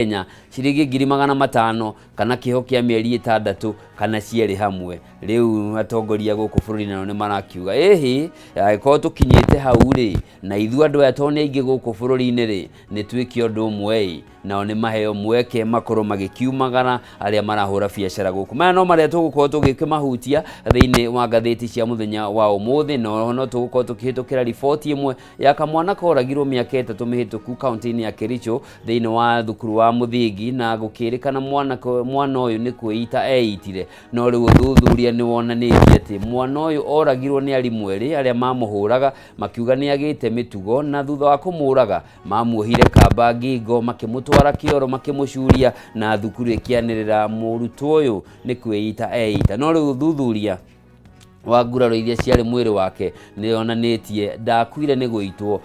Kenya ciringi 500,000 kana kĩoho kĩa mĩeri 6 kana cierĩ hamwe. Rĩu atongoria gũkũ bũrũri-inĩ nao nĩ marakiuga ĩhĩ, angĩkorwo tũkinyĩte hau rĩ, na ithuĩ andũ aya tondũ nĩ aingĩ gũkũ bũrũri-inĩ rĩ, nĩ twĩke ũndũ ũmwe ĩ, nao nĩ maheo mweke makorwo magĩkiumagara arĩa marahũra biacara gũkũ. Maya no marĩa tũgũkorwo tũgĩkĩmahutia thĩinĩ wa ngathĩti cia mũthenya wa ũmũthĩ, na oho no tũgũkorwo tũkĩhĩtũkĩra riboti ĩmwe ya kamwana koragirwo mĩaka 3 mĩhĩtũku kaunti-inĩ ya Kericho thĩinĩ wa thukuru wa mũthingi, na gũkĩrĩkana mwana ũyũ nĩ kwĩita eitire, no rĩu ũthuthuria nĩ wonanĩtie atĩ mwana ũyũ oragirwo nĩ arimũ erĩ arĩa mamũhũraga makiuga nĩ agĩte mĩtugo, na thutha wa kũmũraga mamuohire kamba ngingo makĩmũtwara kĩoro makĩmũcuria, na thukuru ĩkĩanĩrĩra mũrutwo ũyũ nĩ kwĩita eita. No rĩu ũthuthuria wa nguraro iria ciarĩ mwĩrĩ wake nĩ yonanĩtie ndakuire nĩ gũitwo,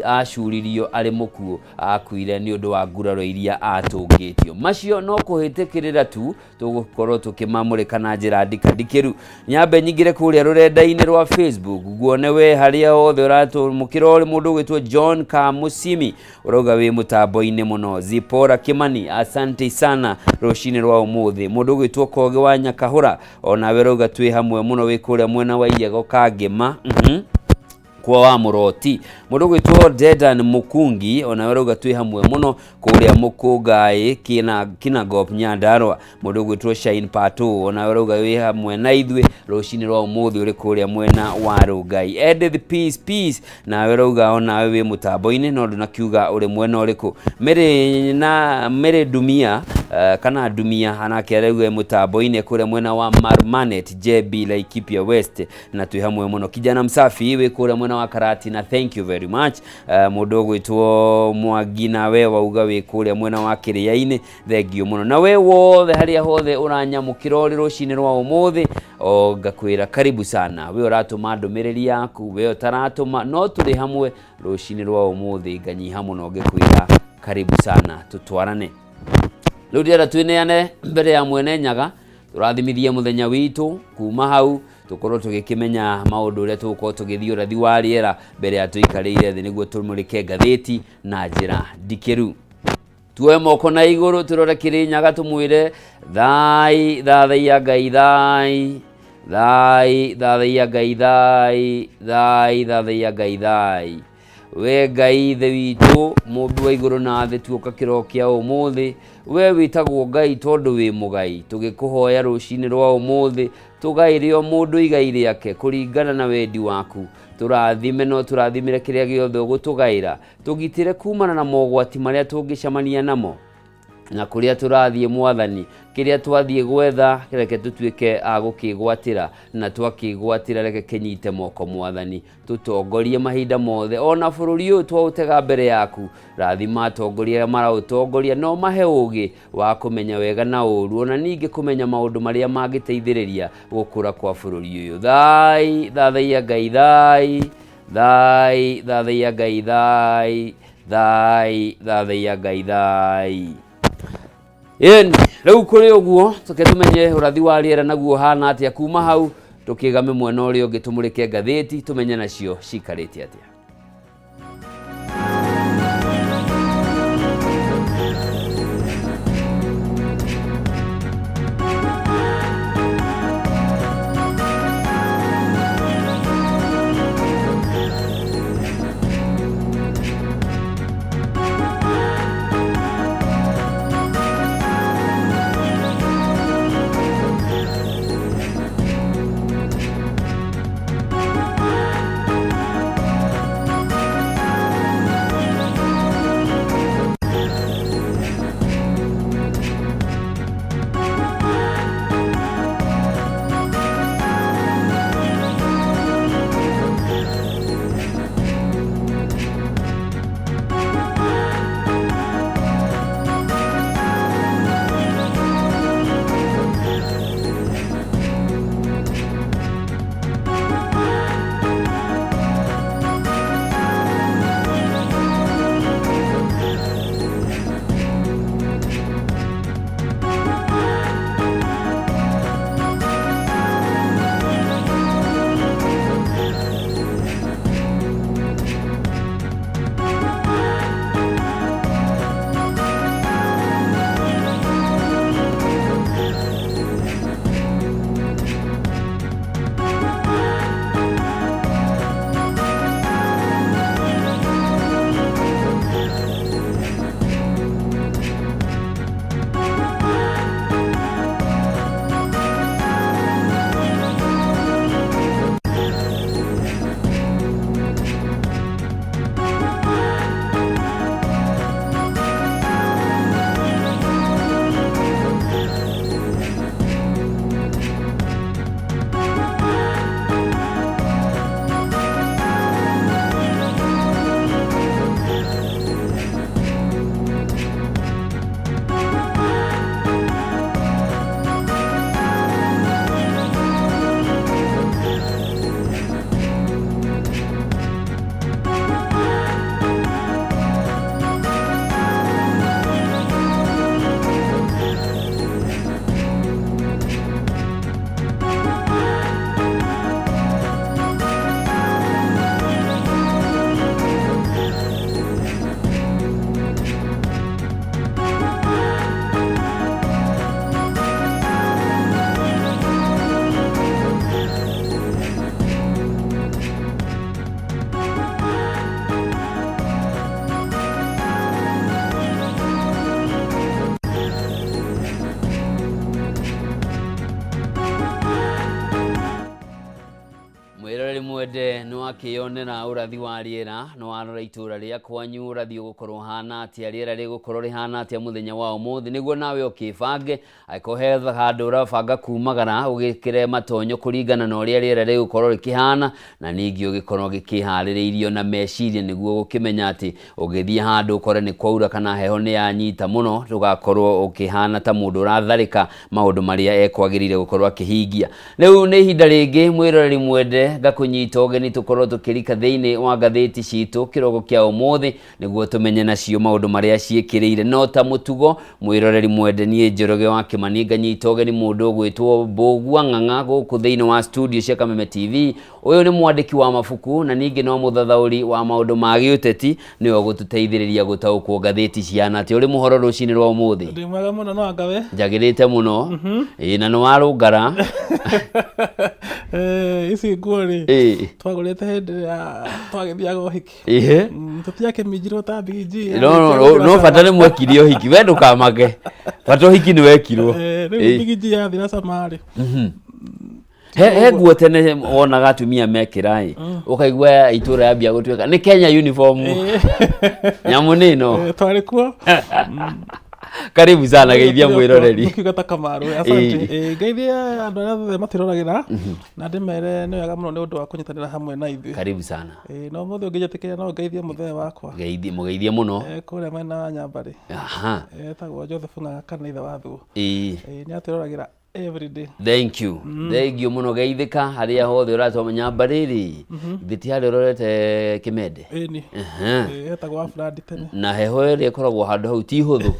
acuririo arĩ mũkuũ, akuire nĩ ũndũ wa nguraro iria atũngĩtio. Macio no kũhĩtĩkĩrĩra tu tũgũkorwo tũkĩmamũrĩka na njĩra ndikandikĩru. Nyambe nyingĩre kũrĩa rũrenda-inĩ rwa Facebook nguone we harĩa hothe ũratũmũkĩra ũrĩ mũndũ ũgwĩtwo John Kamusimi ũrauga wĩ mũtambo-inĩ mũno. Zipora Kimani, asante sana rũcinĩ rwa ũmũthĩ. Mũndũ ũgwĩtwo Kogi wa Nyakahũra onawe ũrauga twĩ hamwe mũno, wĩ kũrĩa mwena wa Iyego Kangĩma. Kwa wa Mũroti. Mũndũ ũgwĩtwo Dedan Mũkungi onawe ũrauga twĩ hamwe mũno kũrĩa Mũkũngaĩ Kinangop Nyandarua. Mũndũ ũgwĩtwo Shine Pato onawe ũrauga wĩ hamwe na ithuĩ rũcinĩ rwa ũmũthĩ ũrĩ kũrĩa mwena wa Rongai. Edith Peace Peace nawe ũrauga onawe wĩ mũtambo-inĩ no ndũnakiuga ũrĩ mwena ũrĩkũ. Mary na Mary Ndumia kana Ndumia anake arauga wĩ mũtambo-inĩ kũrĩa mwena wa Marmanet JB Laikipia West, na twĩ hamwe mũno. Kijana Msafi wĩ kũrĩa mwena wa Karati na thank you very much. Mũndũ ũgwĩtwo Mwangi nawe wauga wĩ kũrĩa mwena wa Kĩrĩa-inĩ, thengio mũno. Na we wothe harĩa hothe ũranyamũkĩra ũrĩ rũcinĩ rwa ũmũthĩ, o ngakwĩra karibu sana. We ũratũma ndũmĩrĩri yaku, we ũtaratũma, no tũrĩ hamwe rũcinĩ rwa ũmũthĩ, nganyiha mũno ngĩkwĩra karibu sana, tũtwarane. Rĩu ndĩrenda twĩneane mbere ya mwene Nyaga, tũrathimithie mũthenya witũ kuma hau tũkorwo tũgĩkĩmenya maũndũ ũrĩa tũgũkorwo tũgĩthiĩ ũrathi wa rĩera mbere ya tũikarĩire thĩ nĩguo tũmũrĩke ngathĩti na njĩra ndikĩru. Tuoe moko na igũrũ tũrore Kĩrĩnyaga tũmwĩre thai thathaiya Ngai thai thai thathaiya Ngai thai thai thathaiya Ngai thai. We Ngai ithe witũ mũmbi wa igũrũ na thĩ, tuoka kĩroko kĩa ũmũthĩ, we wĩtagwo Ngai tondũ wĩ mũgai, tũgĩkũhoya rũcinĩ rwa ũmũthĩ tũgaĩre o mũndũ igai rĩake kũringana na wendi waku. Tũrathime no tũrathimĩre kĩrĩa gĩothe ũgũtũgaĩra, tũgitĩre kumana na mogwati marĩa tũngĩcemania namo na kũrĩa tũrathiĩ Mwathani, kĩrĩa twathiĩ gwetha reke tũtuĩke a gũkĩgwatĩra, na twakĩgwatĩra reke kĩnyite moko Mwathani, tũtongorie mahinda mothe, ona bũrũri ũyũ twaũtega mbere yaku, rathima atongoria arĩa maraũtongoria, no mahe ũgĩ wa kũmenya wega na ũru, ona ningĩ kũmenya maũndũ marĩa mangĩteithĩrĩria gũkũra kwa bũrũri ũyũ. Thai thathaiya Ngai thai thai thathaiya Ngai thai thai thathaiya Ngai thai. Ĩni rĩu kũrĩ ũguo tũke tũmenye ũrathi wa rĩera naguo ũhana atĩa, kuma hau tũkĩgame mwena ũrĩa ũngĩ tũmũrĩke ngathĩti tũmenye nacio cikarĩte atĩa. Wakĩyonera ũrathi wa rĩera, nĩ warora itũra rĩa kwanyu ũrathi ũgũkorwo ũhana atĩa, rĩera rĩgũkorwo rĩhana atĩa mũthenya wa ũmũthĩ, nĩguo nawe ũkĩbange. Angĩkorwo he handũ ũrabanga kumagara, ũgĩkĩre matonyo kũringana na ũrĩa rĩera rĩgũkorwo rĩkĩhana, na ningĩ ũgĩkorwo gĩkĩharĩrĩirio na meciria nĩguo gũkĩmenya atĩ ũgĩthiĩ handũ ũkore nĩ kwaura kana heho nĩ yanyita mũno, ndũgakorwo ũkĩhana ta mũndũ ũratharĩka maũndũ marĩa ekwagĩrĩire gũkorwo akĩhingia. Rĩu nĩ ihinda rĩngĩ mwĩroreri mwende ngakũnyita ũgeni tũkorwo tũkĩrika thĩinĩ wa ngathĩti citũ kĩroko kĩa ũmũthĩ nĩguo tũmenye nacio maũndũ marĩa ciĩkĩrĩire. No ta mũtugo mwĩroreri mwende, niĩ Njoroge wa Kĩmani nganyita ũgeni mũndũ ũgwĩtwo Mbũgua Ng'ang'a gũkũ thĩinĩ wa studio cia Kameme TV. Ũyũ nĩ mwandĩki wa mabuku na ningĩ no mũthathaũri wa maũndũ ma gĩũteti, nĩwe ũgũtũteithĩrĩria gũtaũkwo ngathĩti cihana atĩa. Ũrĩ mũhoro rũcinĩ rwa ũmũthĩ? Ndĩ mwega mũno no anga we. Njagĩrĩte mũno. Ĩĩ na nĩ warũngara. Ici nguo rĩ Ĩĩ. twagũrĩte hĩndĩ ĩrĩa twagĩthiaga ũhiki. Ĩhĩ. Tũtiakĩminjirwo ta big G. No no no, no bata nĩ mwekire ũhiki, we ndũkamake. Bata ũhiki nĩ wekirwo. Rĩu Ĩĩ. big G yathira cama rĩ. He nguo tene wonaga atumia mekĩra ĩ, ũkaigua itũra yambia gũtuĩka nĩ Kenya uniform. Nyamũ nĩ ĩno. Twarĩ kuo. Karibu sana, geithia mwĩroreri. Mũkiuga ta Kamaru, asante. Ĩĩ. Ngeithie andũ arĩa othe matwĩroragĩra na ndĩmere nĩ wega mũno nĩ ũndũ wa kũnyitanĩra hamwe na ithuĩ. Karibu sana. Na ũmũthĩ ũngĩnjĩtĩkĩria no ngeithie mũthee wakwa. Geithie, mũgeithie mũno. Kũrĩa mwena wa Nyambarĩ. Etagwo Joseph Ng'ang'a kana ithe wa Thuo. Nĩ atwĩroragĩra every day. Thank you. Thank you mũno, geithĩka harĩa hothe ũratwamenya Nyambarĩ rĩ. Ithe ti harĩa ũrorete Kĩmende? Ĩni. Etagwo Afradi tene. Na heho ĩrĩa ĩkoragwo handũ hau ti hũthũ.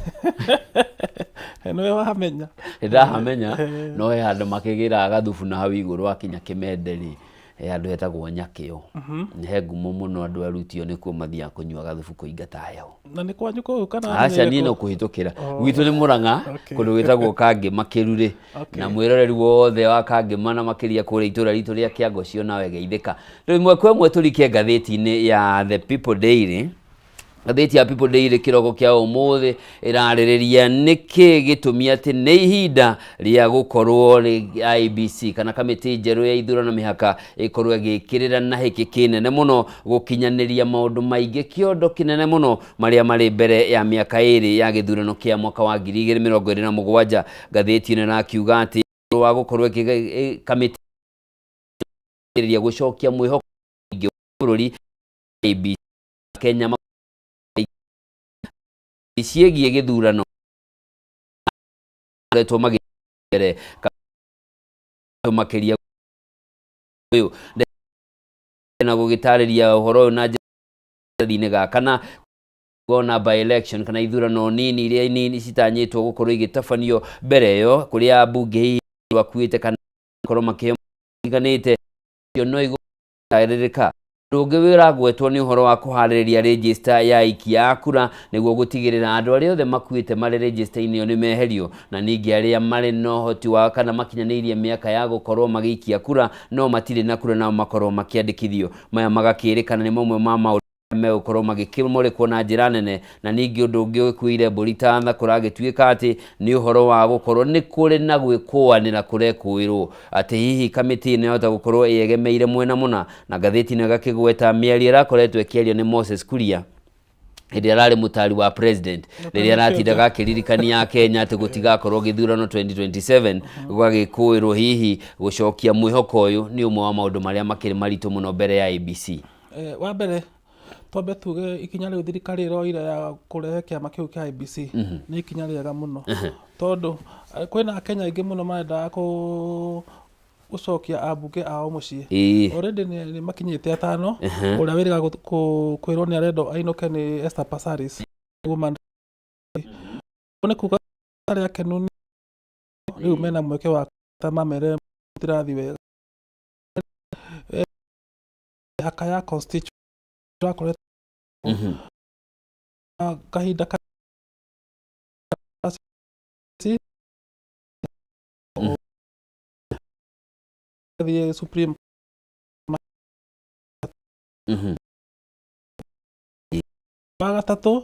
Nĩwe wamenya. Nĩndahamenya, no he handũ makĩgĩraga gathubu na hau igũrũ wakinya Kĩmende rĩ, he handũ hetagwo Nyakĩo. He ngumo mũno andũ a Rutio nĩkuo mathiaga kũnyua gathubu kũingata heho. Na nĩ kwanyu kũu kana? Aca, niĩ no kũhĩtũkĩra. Gwitũ nĩ Mũrang'a, kũndũ gwĩtagwo Kangĩma Kĩrurĩ. Na mwĩroreri wothe wa Kangĩma na makĩria kũrĩa itũra ritũ rĩa Kĩangocio nawe geithĩka. Rĩu ĩmwe kwa ĩmwe tũrike ngathĩti-inĩ ya The People Daily. Ngathĩti ya People Daily kĩroko kĩa ũmũthĩ ĩrarĩrĩria nĩkĩ gĩtũmi atĩ nĩ ihinda rĩa gũkorwo IEBC kana kamĩtĩ njerũ ya ithurano mĩhaka ĩkorwo ĩgĩkĩrĩra na hĩkĩ kĩnene mũno gũkinyanĩria maũndũ maingĩ kĩondo kĩnene mũno marĩa marĩ mbere ya mĩaka ĩrĩ ya gĩthurano kĩa mwaka wa 2027. Ngathĩti ĩno ĩrakiuga atĩ wa gũkorwo kamĩtĩ gũcokia mwĩhoko mũingĩ wa bũrũri IEBC Kenya ciĩgiĩ gĩthurano makoretwo magĩmbere makĩria ũyũ na gũgĩtarĩria ũhoro ũyũ na njĩra gaka na kuona by election kana ithurano nini iria nini citanyĩtwo gũkorwo igĩtabanio mbere ĩyo kũrĩa ambunge hihi akuĩte kana korwo makĩheo matiganĩte no igũtarĩrĩka. Ũndũ ũngĩ wĩragwetwo nĩ ũhoro wa kũharĩrĩria register ya aikia a kura nĩguo gũtigĩrĩra andũ arĩa othe makuĩte marĩ register-inĩ ĩyo nĩ meherio, na ningĩ arĩa marĩ na ũhoti wa kana makinyanĩirie mĩaka ya gũkorwo magĩikia kura no matirĩ na kura nao makorwo makĩandĩkithio. Maya magakĩrĩkana nĩ mamwe ma maũndũ megũkorwo magĩkĩmũrĩkwo na njĩra nene. Na ningĩ ũndũ ũngĩ ũgĩkuĩire mbũri ta tha kũragĩtuĩka atĩ nĩ ũhoro wa gũkorwo nĩ kũrĩ na gwĩkũanĩra kũrekũĩrwo atĩ hihi kamĩtĩ ĩno yahota gũkorwo ĩegemeire mwena mũna, na ngathĩti ĩno ĩgakĩgweta mĩario ĩrakoretwo ĩkĩario nĩ Moses Kuria hĩndĩ ĩrĩa ararĩ mũtari wa president, rĩrĩa aratindaga akĩririkania Kenya atĩ gũtigakorwo gĩthurano 2027, gũgagĩkũĩrwo hihi gũcokia mwĩhoko ũyũ nĩ ũmwe wa maũndũ marĩa makĩrĩ maritũ mũno mbere ya IEBC. Wa mbere twambe tuge ikinya rĩu thirikari ĩroire ya kũrehe kĩama kĩu kĩa IEBC nĩ ikinya rĩega mũno, tondũ kwĩna Akenya aingĩ mũno marendaga gũcokia ambunge ao mũciĩ. Already nĩ makinyĩte atano. Ũrĩa wĩrĩga kwĩrwo nĩ arendwo ainũke nĩ Esther Passaris, woman. Nĩ kuga arĩa akenu rĩu mena mweke wa mamere tirathi wega. Mĩhaka ya constitution tũrakoretwo kahinda ka thiĩ Supreme. Wa gatatũ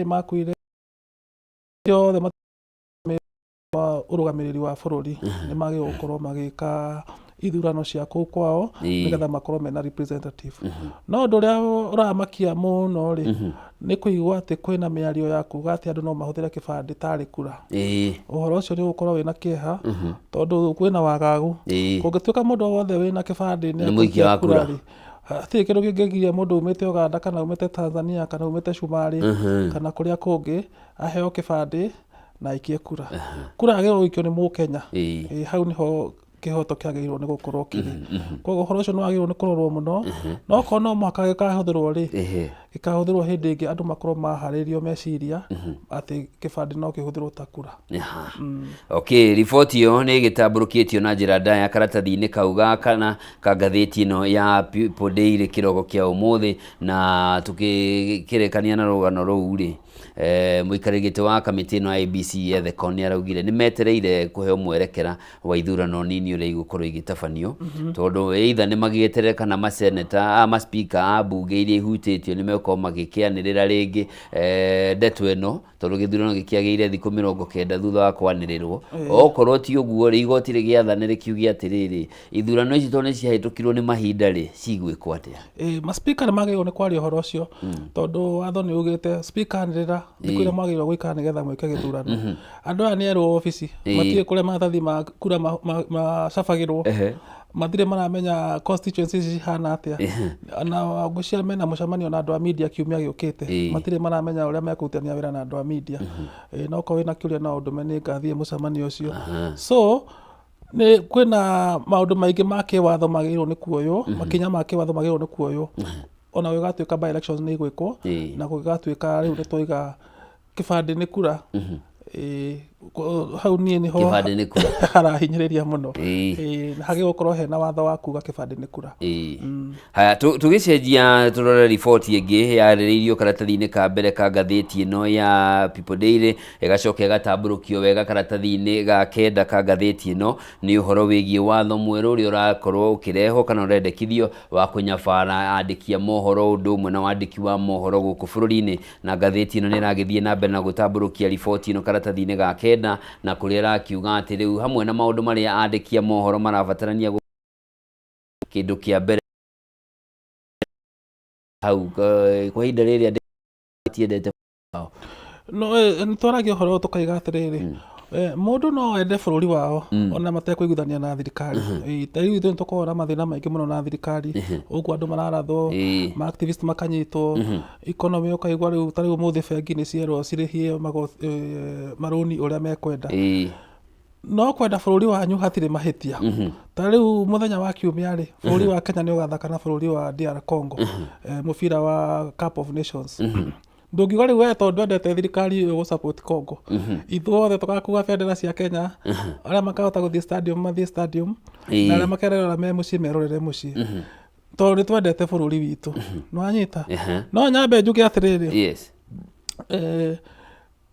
makuire othe ũrũgamĩrĩri wa bũrũri nĩ magĩrĩirwo gũkorwo magĩka ithurano cia kũu kwao nĩgetha makorwo mena representative. No ũndũ ũrĩa ũramakia mũno rĩ, nĩ kũigua atĩ kwĩna mĩario ya kuga atĩ andũ no mahũthĩre kĩbandĩ tarĩ kura. Ũhoro ũcio nĩ ũgũkorwo wĩna kĩeha tondũ kwĩna wagagu. Kũngĩtuĩka mũndũ o wothe wĩna kĩbandĩ nĩ Nĩ mũikia wa kura. rĩ, hatirĩ kĩndũ kĩngĩgiria mũndũ umĩte Uganda kana umĩte Tanzania kana umĩte Cumarĩ kana kũrĩa kũngĩ aheo kĩbandĩ na aikie kura. Kura yagĩrĩirwo gũikio nĩ Mũkenya. Hau nĩho kĩhoto kĩagĩrĩirwo nĩ gũkorwo kĩrĩ. Koguo ũhoro ũcio nĩ wagĩrĩirwo nĩ kũrorwo mũno, no okorwo no mũhaka gĩkahũthĩrwo rĩ, gĩkahũthĩrwo hĩndĩ ĩngĩ andũ makorwo maharĩirio meciria atĩ kĩbandĩ no kĩhũthĩrwo ta kura. Okay, riboti ĩyo nĩ ĩgĩtambũrũkĩtio na njĩra ndaya karatathi-inĩ kau ga kana ka ngathĩti ĩno ya People Daily kĩroko kĩa ũmũthĩ, na tũkĩrĩkania na rũgano rũu rĩ, Mũikarĩri gĩtĩ wa kamĩtĩ ĩno ya IEBC Ethekon nĩ araugire nĩ metereire kũheo mwerekera wa ithurano nini ũrĩa igũkorwo igĩtabanio, tondũ either nĩ magĩeterere kana maseneta, a maspika a mbunge iria ihutĩtio nĩ megũkorwo magĩkĩanĩrĩra rĩngĩ ndeto ĩno, tondũ gĩthurano gĩkĩagĩire thikũ 90 thutha wa kwanĩrĩrwo. Okorwo ti ũguo rĩ, igoti rĩgĩathane rĩkiuge atĩrĩrĩ, ithurano ici tondũ nĩ ciahĩtũkirwo nĩ mahinda rĩ, cigwĩkwo atĩa? Ĩĩ, ma speaker nĩ magĩrĩirwo nĩ kwaria ũhoro ũcio tondũ watho nĩ ugĩte speaker anĩrĩra thikũ iria mwagĩrĩirwo gũikara nĩgetha mwĩke gĩthurano. Andũ aya nĩ erũ obici, matiũĩ kũrĩa maratathi ma kura macabagĩrwo, matirĩ maramenya constituency ici cihana atĩa. Na ngwĩciria mena mũcemanio na andũ a media kiumia gĩũkĩte, matirĩ maramenya ũrĩa mekũrutithania wĩra na andũ a media. Ĩĩ, na okorwo wĩna kĩũria no ũndũme nĩ ngathiĩ mũcemanio ũcio. So nĩ kwĩna maũndũ maingĩ ma kĩwatho magĩrĩirwo nĩ kuoywo, makinya ma kĩwatho magĩrĩirwo nĩ kuoywo. Ona gũgĩgatuĩka by elections nĩ igwĩkwo, na gũgĩgatuĩka rĩu nĩ twaiga kĩbandĩ nĩ kura. Ĩĩ, hau niĩ nĩho Kĩbandĩ nĩ kura. Harahinyĩrĩria mũno. Ĩĩ, na hagĩrĩirwo gũkorwo hena watho wa kuga kĩbandĩ nĩ kura. Haya, tũgĩcenjia tũrore riboti ĩngĩ yarĩrĩirio karatathi-inĩ ka mbere ka ngathĩti ĩno ya People Daily, ĩgacoka ĩgatambũrũkio wega karatathi-inĩ ga kenda ka ngathĩti ĩno, nĩ ũhoro wĩgiĩ watho mwerũ ũrĩa ũrakorwo ũkĩrehwo kana ũrendekithio wa kũnyabara andĩki a mohoro ũndũ ũmwe na wandĩki wa mohoro gũkũ bũrũri-inĩ. Na ngathĩti ĩno nĩ ĩragĩthiĩ na mbere na gũtambũrũkia riboti ĩno karatathi-inĩ ga kenda, na kũrĩa ĩrakiuga atĩ rĩu hamwe na maũndũ marĩa andĩki a mohoro marabatarania kĩndũ kĩa mbere hau kwa ihinda rĩrĩ matiendete wao. No nĩ twaragia ũhoro ũyũ tũkaiga atĩrĩrĩ, mũndũ no ende bũrũri wao ona matekũiguithania na thirikari. Ta rĩu ithuĩ nĩ tũkoragwo na mathĩna maingĩ mũno na thirikari, ũguo andũ mararathwo, ma activist makanyitwo, economy ũkaigua rĩu ta rĩu ũmũthĩ bengi nĩ cierwo cirĩhie marũni ũrĩa mekwenda. No kwenda bũrũri wanyu hatirĩ mahĩtia. Ta rĩu mũthenya wa kiumia rĩ, bũrũri wa Kenya nĩ ũgathaka na bũrũri wa DR Congo, mũbira wa Cup of Nations. Ndũngiuga rĩu we tondũ ndwendete thirikari ũgũ support Congo. Ithuothe tũgakua bendera cia Kenya, arĩa makahota gũthiĩ stadium mathiĩ stadium, na arĩa makerorera me mũciĩ merorere mũciĩ. Tondũ nĩ twendete bũrũri witũ. Nĩwanyita? No nyambe njuge atĩrĩrĩ,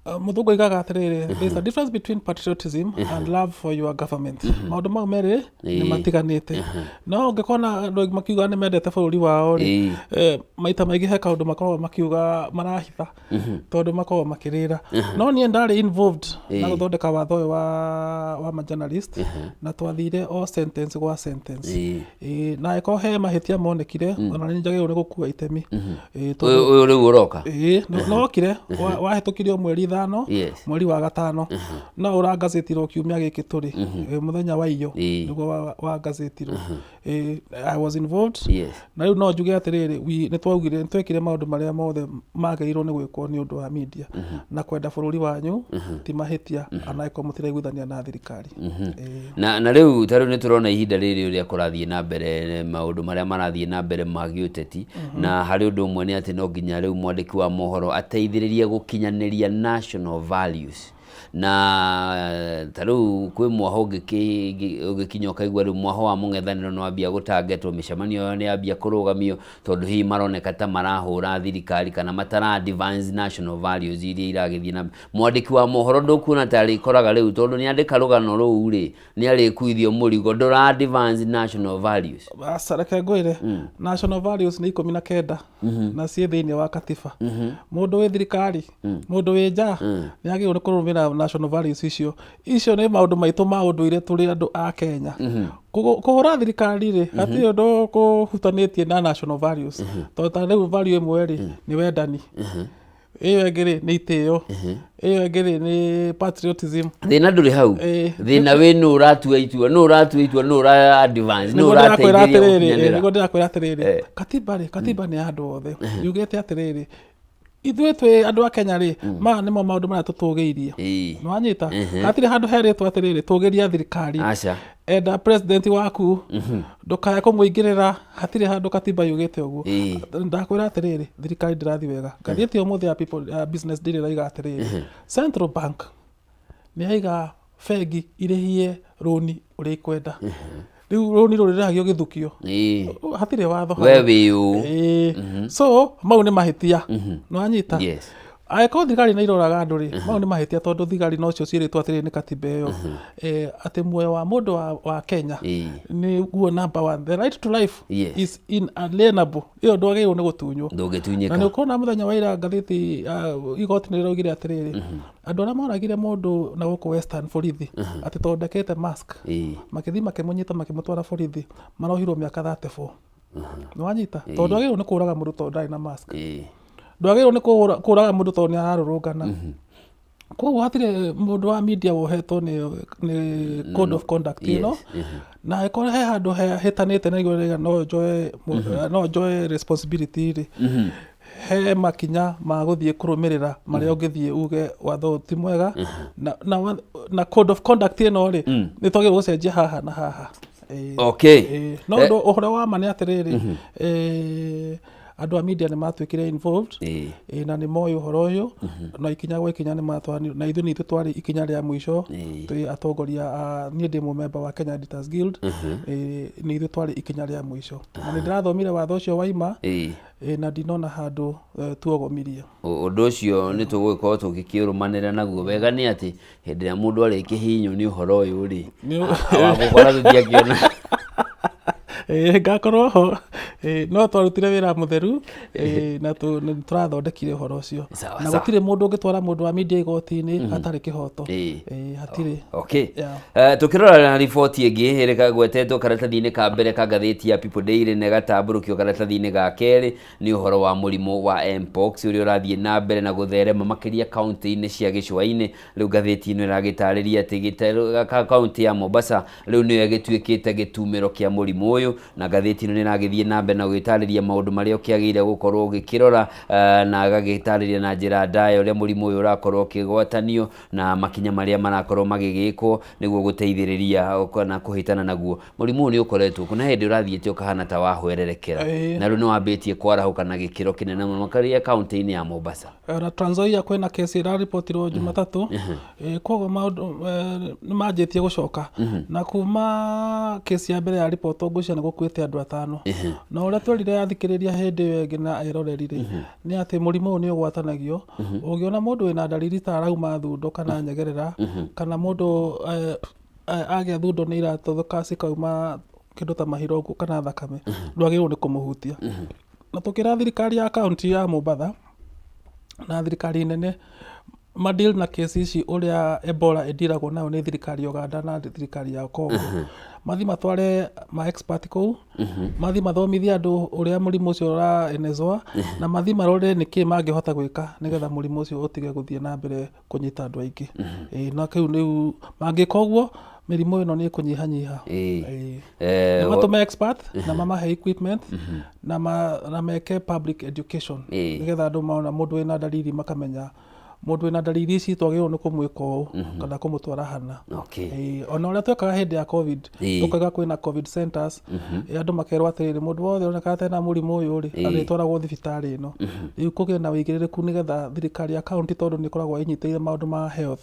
Mũthũngũ oigaga atĩrĩrĩ, there's a difference between patriotism and love for your government. Maũndũ mau merĩ nĩ matiganĩte. No ũngĩkona andũ aingĩ makiuga nĩ mendete bũrũri wao rĩ, maita maingĩ he kaũndũ makoragwo makiuga marahitha tondũ makoragwo makĩrĩra. No niĩ ndarĩ involved na gũthondeka watho ũyũ wa ma journalist, na twathire o sentence gwa sentence. Ĩĩ, na angĩkorwo he mahĩtia monekire, ona nĩ njagĩrĩirwo nĩ gũkua itemi. Ĩĩ, tondũ Ũyũ rĩu ũroka. Ĩĩ, nĩwokire, wahĩtũkirio mweri 5, mweri wa gatano, no ũrangathĩtirwo kiumia gĩkĩ tũrĩ, mũthenya wa iyo nĩguo wangathĩtirwo. Ĩĩ, I was involved. Na rĩu no njuge atĩrĩrĩ, nĩ twaugire, nĩ twekire maũndũ marĩa mothe magĩrĩirwo nĩ gwĩkwo nĩ ũndũ wa media. Na kwenda bũrũri wanyu ti mahĩtia, ona angĩkorwo mũtiraiguithania na thirikari. Ĩĩ. Na rĩu ta rĩu nĩ tũrona ihinda rĩrĩ ũrĩa kũrathiĩ na mbere, maũndũ marĩa marathiĩ na mbere ma gĩũteti, na harĩ ũndũ ũmwe nĩ atĩ no nginya rĩu mwandĩki wa mohoro ateithĩrĩrie gũkinyanĩria national values. Na ta rĩu kwĩ mwaho ũngĩkinya ũkaigua rĩu mwaho wa mũng'ethanĩro nĩ wambia gũtangetwo, mĩcemanio yao nĩ yambia kũrũgamio tondũ hihi maroneka ta marahũra thirikari kana matara advance national values iria iragĩthiĩ na mbere. Mwandĩki wa mohoro ndũkuona ta arĩkoraga rĩu tondũ nĩ andĩka rũgano rũu rĩ, nĩ arĩkuithio mũrigo, ndũra advance national values. Aca reke ngwĩre, national values nĩ 19 na ciĩ thĩinĩ wa katiba. Mũndũ wĩ thirikari, mũndũ wĩ nja, nĩ agĩrĩirwo nĩ kũrũmĩrĩra na national values icio. Icio nĩ maũndũ maitũ ma ũndũire tũrĩ andũ a Kenya. Kũhũra thirikari rĩ, hatirĩ ũndũ kũhutanĩtie na national values. Tondũ ta rĩu value ĩmwe rĩ, nĩ wendani. Ĩyo ĩngĩ rĩ, nĩ itĩo. Ĩyo ĩngĩ rĩ, nĩ patriotism. Thĩna ndũrĩ hau. Thĩna wĩ nũ ũratua itua, nũ ũratua itua, nũ ũra advance, nũ Nĩguo ndĩrakwĩra ũrateithĩrĩria atĩrĩrĩ, gũkinyanĩra. nĩguo ndĩrakwĩra atĩrĩrĩ, katiba rĩ, katiba nĩ ya andũ othe. Yugĩte atĩrĩrĩ, ithuĩ twĩ andũ a Kenya rĩ, maya nĩmo maũndũ marĩa tũtũgĩirie. Nĩwanyita? Hatirĩ handũ herĩtwo atĩrĩrĩ, tũgĩria thirikari. Aca. Enda president waku, ndũkae kũmũingĩrĩra, hatirĩ handũ katiba yugĩte ũguo. Ndakwĩra atĩrĩrĩ, thirikari ndĩrathiĩ wega. Ngathĩti ya ũmũthĩ ya People, ya Business Daily ĩrauga atĩrĩrĩ, Central Bank nĩ yaiga bengi irĩhie rũni ũrĩa ikwenda. Rĩu rũni rũrĩ rĩrĩhagio gĩthukio. Hatirĩ watho We hau. wĩ ũ? So mau nĩ mahĩtia. Nĩwanyita? Yes. Angĩkorwo thigari nĩ iroraga andũ rĩ, mau nĩ mahĩtia tondũ thigari nocio ciĩrĩtwo atĩrĩrĩ nĩ katiba ĩyo, atĩ muoyo wa mũndũ wa Kenya nĩguo number one. The right to life is inalienable. Ĩyo ndwagĩrĩirwo nĩ gũtunywo. Ndũngĩtunyĩka. Na nĩ ũkuona mũthenya wa ira ngathĩti igoti nĩ rĩraugire atĩrĩrĩ, andũ arĩa moragire mũndũ na gũkũ Western borithi atĩ tondũ ndekĩrĩte mask, makĩthiĩ makĩmũnyita makĩmũtwara borithi, marohirwo mĩaka 34. Nĩwanyita? Tondũ ndwagĩrĩirwo nĩ kũraga mũndũ tondũ ndarĩ na mask. Ndwagĩrĩirwo nĩ kũraga mũndũ tondũ nĩ ararũrũngana. Koguo hatirĩ mũndũ wa media wohetwo nĩ code of conduct ĩno. Na angĩkorwo he handũ hĩtanĩte na igũrũ rĩga no njoe responsibility rĩ, he makinya ma gũthiĩ kũrũmĩrĩra marĩa ũngĩthiĩ uge watho ũyũ ti mwega, na code of conduct ĩno rĩ, nĩ twagĩrĩirwo gũcenjia haha na haha. No ũndũ ũhoro wa ma nĩ atĩrĩrĩ, andũ a media nĩ matuĩkire involved, na nĩ moĩ ũhoro ũyũ, na ikinya gwa ikinya nĩ matwaranire, na ithuĩ nĩ ithuĩ twarĩ ikinya rĩa mũico, twĩ atongoria a, niĩ ndĩ mũmemba wa Kenya Editors Guild, nĩ ithuĩ twarĩ ikinya rĩa mũico. Na nĩ ndĩrathomire watho ũcio waima, na ndinona handũ tuogomirie. Ũndũ ũcio nĩ tũgũgĩkorwo tũgĩkĩũrũmanĩra naguo. Wega nĩ atĩ hĩndĩ ĩrĩa mũndũ arĩkĩhihinywo nĩ ũhoro ũyũ rĩ, wagũkora tũtiakĩona. Ngakorwo ho. No twarutire wĩra mũtheru, na nĩ tũrathondekire ũhoro ũcio. Na gũtirĩ mũndũ ũngĩtwara mũndũ wa media igoti-inĩ hatarĩ kĩhoto. Hatirĩ. Tũkĩrora riboti ĩngĩ ĩrĩa ĩgwetetwo karatathi-inĩ ka mbere ka ngathĩti ya People Daily na ĩgatambũrũkio karatathi-inĩ ga kerĩ nĩ ũhoro wa mũrimũ wa Mpox ũrĩa ũrathiĩ na mbere na gũtherema makĩria kaunti-inĩ cia gĩcũa-inĩ. Rĩu ngathĩti ĩno ĩragĩtarĩria atĩ kaunti ya Mombasa rĩu nĩyo ĩgĩtuĩkĩte gĩtumĩro kĩa mũrimũ ũyũ, na ngathĩti ĩno nĩ ĩragĩthiĩ na mbere na gũgĩtarĩria maũndũ marĩa ũkĩagĩrĩire gũkorwo ũgĩkĩrora, na ĩgagĩtarĩria na njĩra ndaya ũrĩa mũrimũ ũyũ ũrakorwo ũkĩgwatanio na makinya marĩa marakorwo magĩgĩkwo nĩguo gũteithĩrĩria kana kũhĩtana naguo. Mũrimũ ũyũ nĩ ũkoretwo kuo na hĩndĩ ũrathiĩte ũkahana ta wahwererekera, na rĩu nĩ wambĩtie kwarahũka na gĩkĩro kĩnene mũno makĩria kaunti-inĩ ya Mombasa. Ona Trans Nzoia kwĩna kesi ĩraripotirwo Jumatatũ. Koguo maũndũ nĩ manjĩtie gũcoka. Na kuma kesi ya mbere ya ribotwo ngwĩciria nĩ gũkuĩte andũ atano. Na ũrĩa twerire athikĩrĩria hĩndĩ ĩyo ĩngĩ na eroreri rĩ, nĩ atĩ mũrimũ ũyũ nĩ ũgwatanagio. Ũngĩona mũndũ wĩna ndariri ta arauma thundo kana nyegerera, kana mũndũ agĩa thundo nĩ iratothũka cikauma kĩndũ ta mahira ũguo kana thakame, ndwagĩrĩirwo nĩ kũmũhutia. Na tũkĩra thirikari ya kaũntĩ ya Mombatha na thirikari nene ma deal na kesi ici ũrĩa Ebola ĩndiragwo nayo nĩ thirikari ya Uganda na thirikari ya Congo. Mathiĩ matware ma expert kũu, mathiĩ mathomithie andũ ũrĩa mũrimũ ũcio ũraenezwa, na mathiĩ marore nĩkĩ mangĩhota gwĩka nĩgetha mũrimũ ũcio ũtige gũthiĩ na mbere kũnyita andũ aingĩ. Na kĩu rĩu mangĩka ũguo mĩrimũ ĩno nĩ ĩkũnyihanyiha. Nĩ matũme expert na mamahe equipment na meke public education nĩgetha andũ mona mũndũ wĩna ndariri makamenya mũndũ wĩna ndariri ici twagĩrĩirwo nĩ kũmwĩka ũũ kana kũmũtwara hana. Ona ũrĩa twekaga hĩndĩ ya COVID, tũkauga kwĩna COVID centers, andũ makerwo atĩrĩrĩ, mũndũ wothe ũroneka ta ena mũrimũ ũyũ rĩ, arĩtwaragwo thibitarĩ ĩno. Rĩu kũgĩe na ũigĩrĩrĩku nĩgetha thirikari ya county tondũ nĩ ĩkoragwo ĩnyitĩrĩire maũndũ ma health,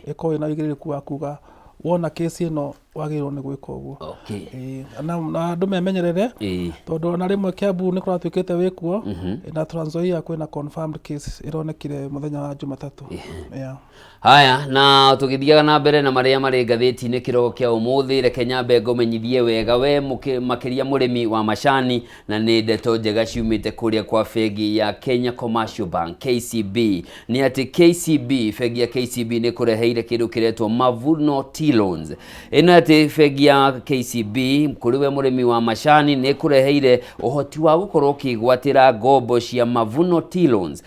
ĩkorwo ĩna ũigĩrĩrĩku wa kuga wona case ĩno wagĩrĩirwo nĩ gwĩka ũguo. Okay. Na andũ memenyerere, tondũ ona rĩmwe Kiambu nĩ kũratuĩkĩte wĩkuo, na Trans Nzoia kwĩna confirmed case ĩronekire mũthenya wa Jumatatũ, yeah. Haya, na tũgĩthiaga na mbere na marĩa marĩ ngathĩti-inĩ kĩroko kĩa ũmũthĩ, reke nyambe ngũmenyithie wega we makĩria mũrĩmi wa macani, na nĩ ndeto njega ciumĩte kũrĩa kwa bengi ya Kenya Commercial Bank, KCB, nĩ atĩ KCB, bengi ya KCB nĩ kũreheire kĩndũ kĩretwo Mavuno Tea Loans. Ĩno atĩ bengi ya KCB kũrĩ we mũrĩmi wa macani nĩ kũreheire ũhoti wa gũkorwo ũkĩgwatĩra ngombo cia Mavuno Tea Loans.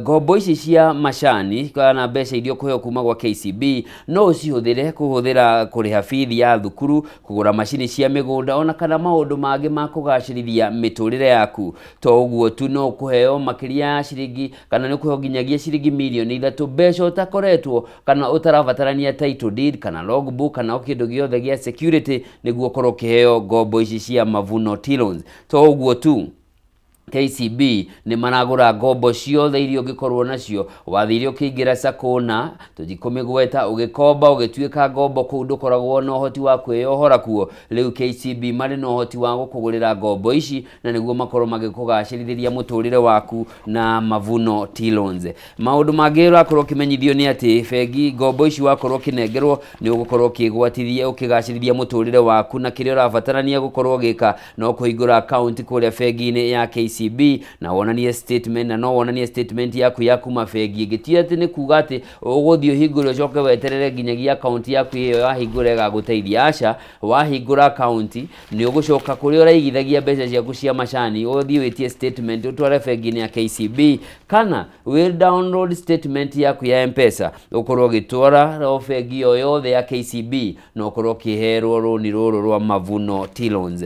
Ngombo ici cia macani kana mbeca iria ũkũheo kuma gwa KCB no ũcihũthĩre kũhũthĩra kũrĩha bithi ya thukuru, kũgũra macini cia mĩgũnda, ona kana maũndũ mangĩ ma kũgacĩrithia mĩtũrĩre yaku. To ũguo tu, no ũkũheo makĩria ya ciringi, kana nĩ ũkũheo nginyagia ciringi mirioni 3, mbeca ũtakoretwo kana ũtarabatarania title deed kana logbook kana o kĩndũ gĩothe gĩa security nĩguo ũkorwo ũkĩheo ngombo ici cia Mavuno Tea Loans. To ũguo tu, KCB nĩ maragũra ngombo ciothe iria ũngĩkorwo nacio. Wathire ũkĩingĩra sacco na tũtikũmĩgweta, ũgĩkomba, ũgĩtuĩka ngombo kũu, ndũkoragwo na ũhoti wa kwĩyohora kuo. Rĩu KCB marĩ na ũhoti wa gũkũgũrĩra ngombo ici na nĩguo makorwo magĩkũgacĩrithĩria mũtũrĩre waku na Mavuno Tea Loans. Maũndũ mangĩ ũrakorwo ũkĩmenyithio nĩ atĩ bengi ngombo ici wakorwo ũkĩnengerwo nĩ ũgũkorwo ũkĩgwatithia, ũkĩgacĩrithia mũtũrĩre waku, na kĩrĩa ũrabatarania gũkorwo ũgĩka no kũhingũra account kũrĩa bengi-inĩ ya KCB na wonanie statement, na no wonanie statement yaku ya kuma bengi ĩngĩ. Ti atĩ nĩ kuga atĩ ũgũthiĩ ũhingũre ũcoke weterere nginyagia account yaku ĩyo wahingũra ĩgagũteithia. Aca, wahingũra account nĩ ũgũcoka kũrĩa ũraigithagia mbeca ciaku cia macani, ũthiĩ wĩtie statement ũtware bengi-inĩ ya KCB, kana wĩ download statement yaku ya M-Pesa, ũkorwo ũgĩtwara o bengi o yothe ya KCB na ũkorwo ũkĩherwo rũni rũrũ rwa Mavuno Tea Loans,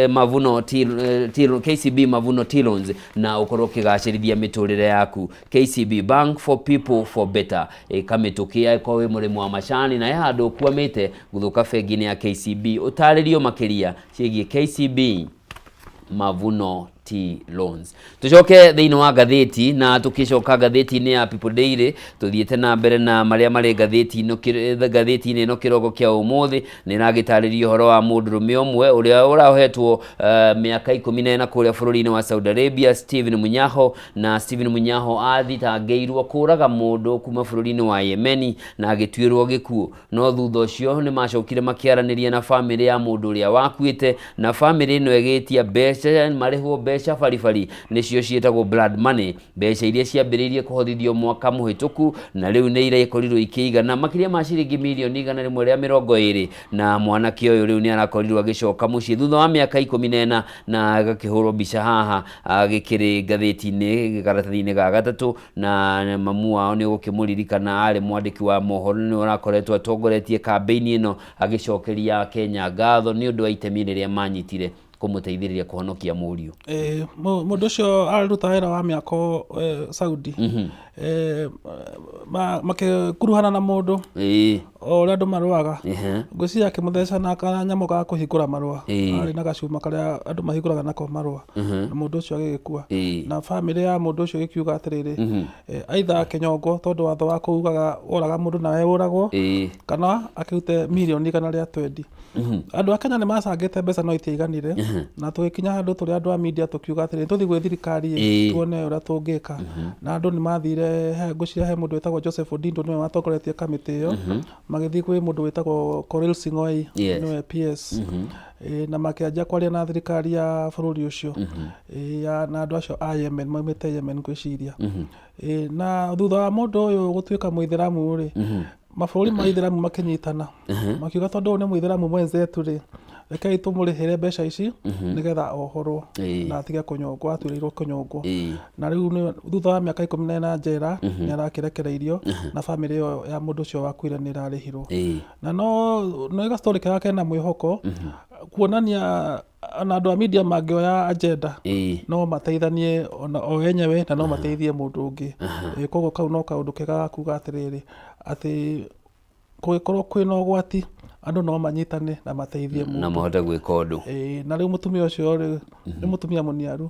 Mavuno Tea, Tea, KCB Mavuno Tea Loans, na ũkorwo ũkĩgacĩrithia mĩtũrĩre yaku. KCB Bank, for people, for better. Ĩka mĩtũkĩ angĩkorwo wĩ mũrĩmi wa macani na he handũ ũkwamĩte, gũthũka bengi-inĩ ya KCB ũtarĩrio makĩria ciĩgiĩ KCB Mavuno Tea Loans. Tucoke thĩinĩ wa ngathĩti, na tũkĩcoka ngathĩti-inĩ ya People Daily, tũthiĩte na mbere na marĩa marĩ ngathĩti-inĩ ĩno kĩroko kĩa ũmũthĩ, nĩ ĩragĩtarĩria ũhoro wa mũndũrũme ũmwe ũrĩa ũrahetwo mĩaka 14 kũrĩa bũrũri-inĩ wa Saudi Arabia, Steven Munyaho. Na Steven Munyaho athitangĩirwo kũraga mũndũ kuma bũrũri-inĩ wa Yemeni na agĩtuĩrwo gĩkuũ, no thutha ũcio nĩ macokire makĩaranĩria na bamĩrĩ ya mũndũ ũrĩa wakuĩte, na bamĩrĩ ĩno ĩgĩtia mbeca, marĩhwo mbeca baribari, nĩcio ciĩtagwo blood money, mbeca iria ciambĩrĩirie kũhothithio mwaka mũhĩtũku, na rĩu nĩ irakorirwo ikĩigana makĩria ma ciringi mirioni 120. Na mwanake ũyũ rĩu nĩ arakorirwo agĩcoka mũciĩ thutha wa mĩaka 14, na agakĩhũrwo mbica haha agĩkĩrĩ ngathĩti-inĩ karatathi-inĩ ga gatatũ. Na mamu wao nĩ ũgũkĩmũririkana, arĩ mwandĩki wa mohoro, nĩ ũrakoretwo atongoretie kambĩini ĩno, agĩcokeria Kenya ngatho nĩ ũndũ wa itemi rĩrĩa manyitire kũmũteithĩrĩria kũhonokia mũriũ. Mũndũ ũcio araruta wĩra wa mĩako Saudi. Makĩkuruhana na mũndũ o ũrĩa andũ marũaga, ngwĩciria akĩmũtheca na kanyamũ ga kũhingũra marũa, arĩ na gacuma karĩa andũ mahingũraga nako marũa, na mũndũ ũcio agĩgĩkua. Na bamĩrĩ ya mũndũ ũcio ĩkiuga atĩrĩrĩ, either akĩnyongwo, tondũ watho wa kũu ugaga woraga mũndũ nawe ũragwo, kana akĩrute mirioni 120. Andũ a Kenya nĩ macangĩte mbeca no itiaiganire, na tũgĩkinya handũ tũrĩ andũ a media tũkiuga atĩrĩrĩ, tũthiĩ gwĩ thirikari tuone ũrĩa tũngĩka. Na andũ nĩ mathire, ngwĩciria he mũndũ wĩtagwo Joseph Odindo nĩwe watongoretie kamĩtĩ ĩyo, magĩthiĩ kwĩ mũndũ wĩtagwo Korir Sing'oei, nĩwe PS, na makĩanjia kwaria na thirikari ya bũrũri ũcio, na andũ acio a Yemen, maumĩte Yemen ngwĩciria. Na thutha wa mũndũ ũyũ gũtuĩka mũithĩramu rĩ, mabũrũri ma ithĩramu makĩnyitana, makiuga tondũ ũyũ nĩ mũithĩramu mwenzetu rĩ, rekei tũmũrĩhĩre mbeca ici nĩgetha ohorwo na atige kũnyongwo, atuĩrĩirwo kũnyongwo. Na rĩu thutha wa mĩaka 14 njera nĩ arakĩrekereirio, na bamĩrĩ ĩyo ya mũndũ ũcio wakuire nĩ ĩrarĩhirwo. Na no nĩ gastori kega kena mwĩhoko, kuonania ona andũ a media mangĩoya agenda no mateithanie ona o enyewe na no mateithie mũndũ ũngĩ. Koguo kau no kaũndũ kega ga kuga atĩrĩrĩ, atĩ kũngĩkorwo kwĩna ũgwati, Andũ no manyitane na mateithie Na mũndũ. mahote gwĩka ũndũ. Ĩĩ, na rĩu mũtumia ũcio rĩ, nĩ mũtumia mũniaru.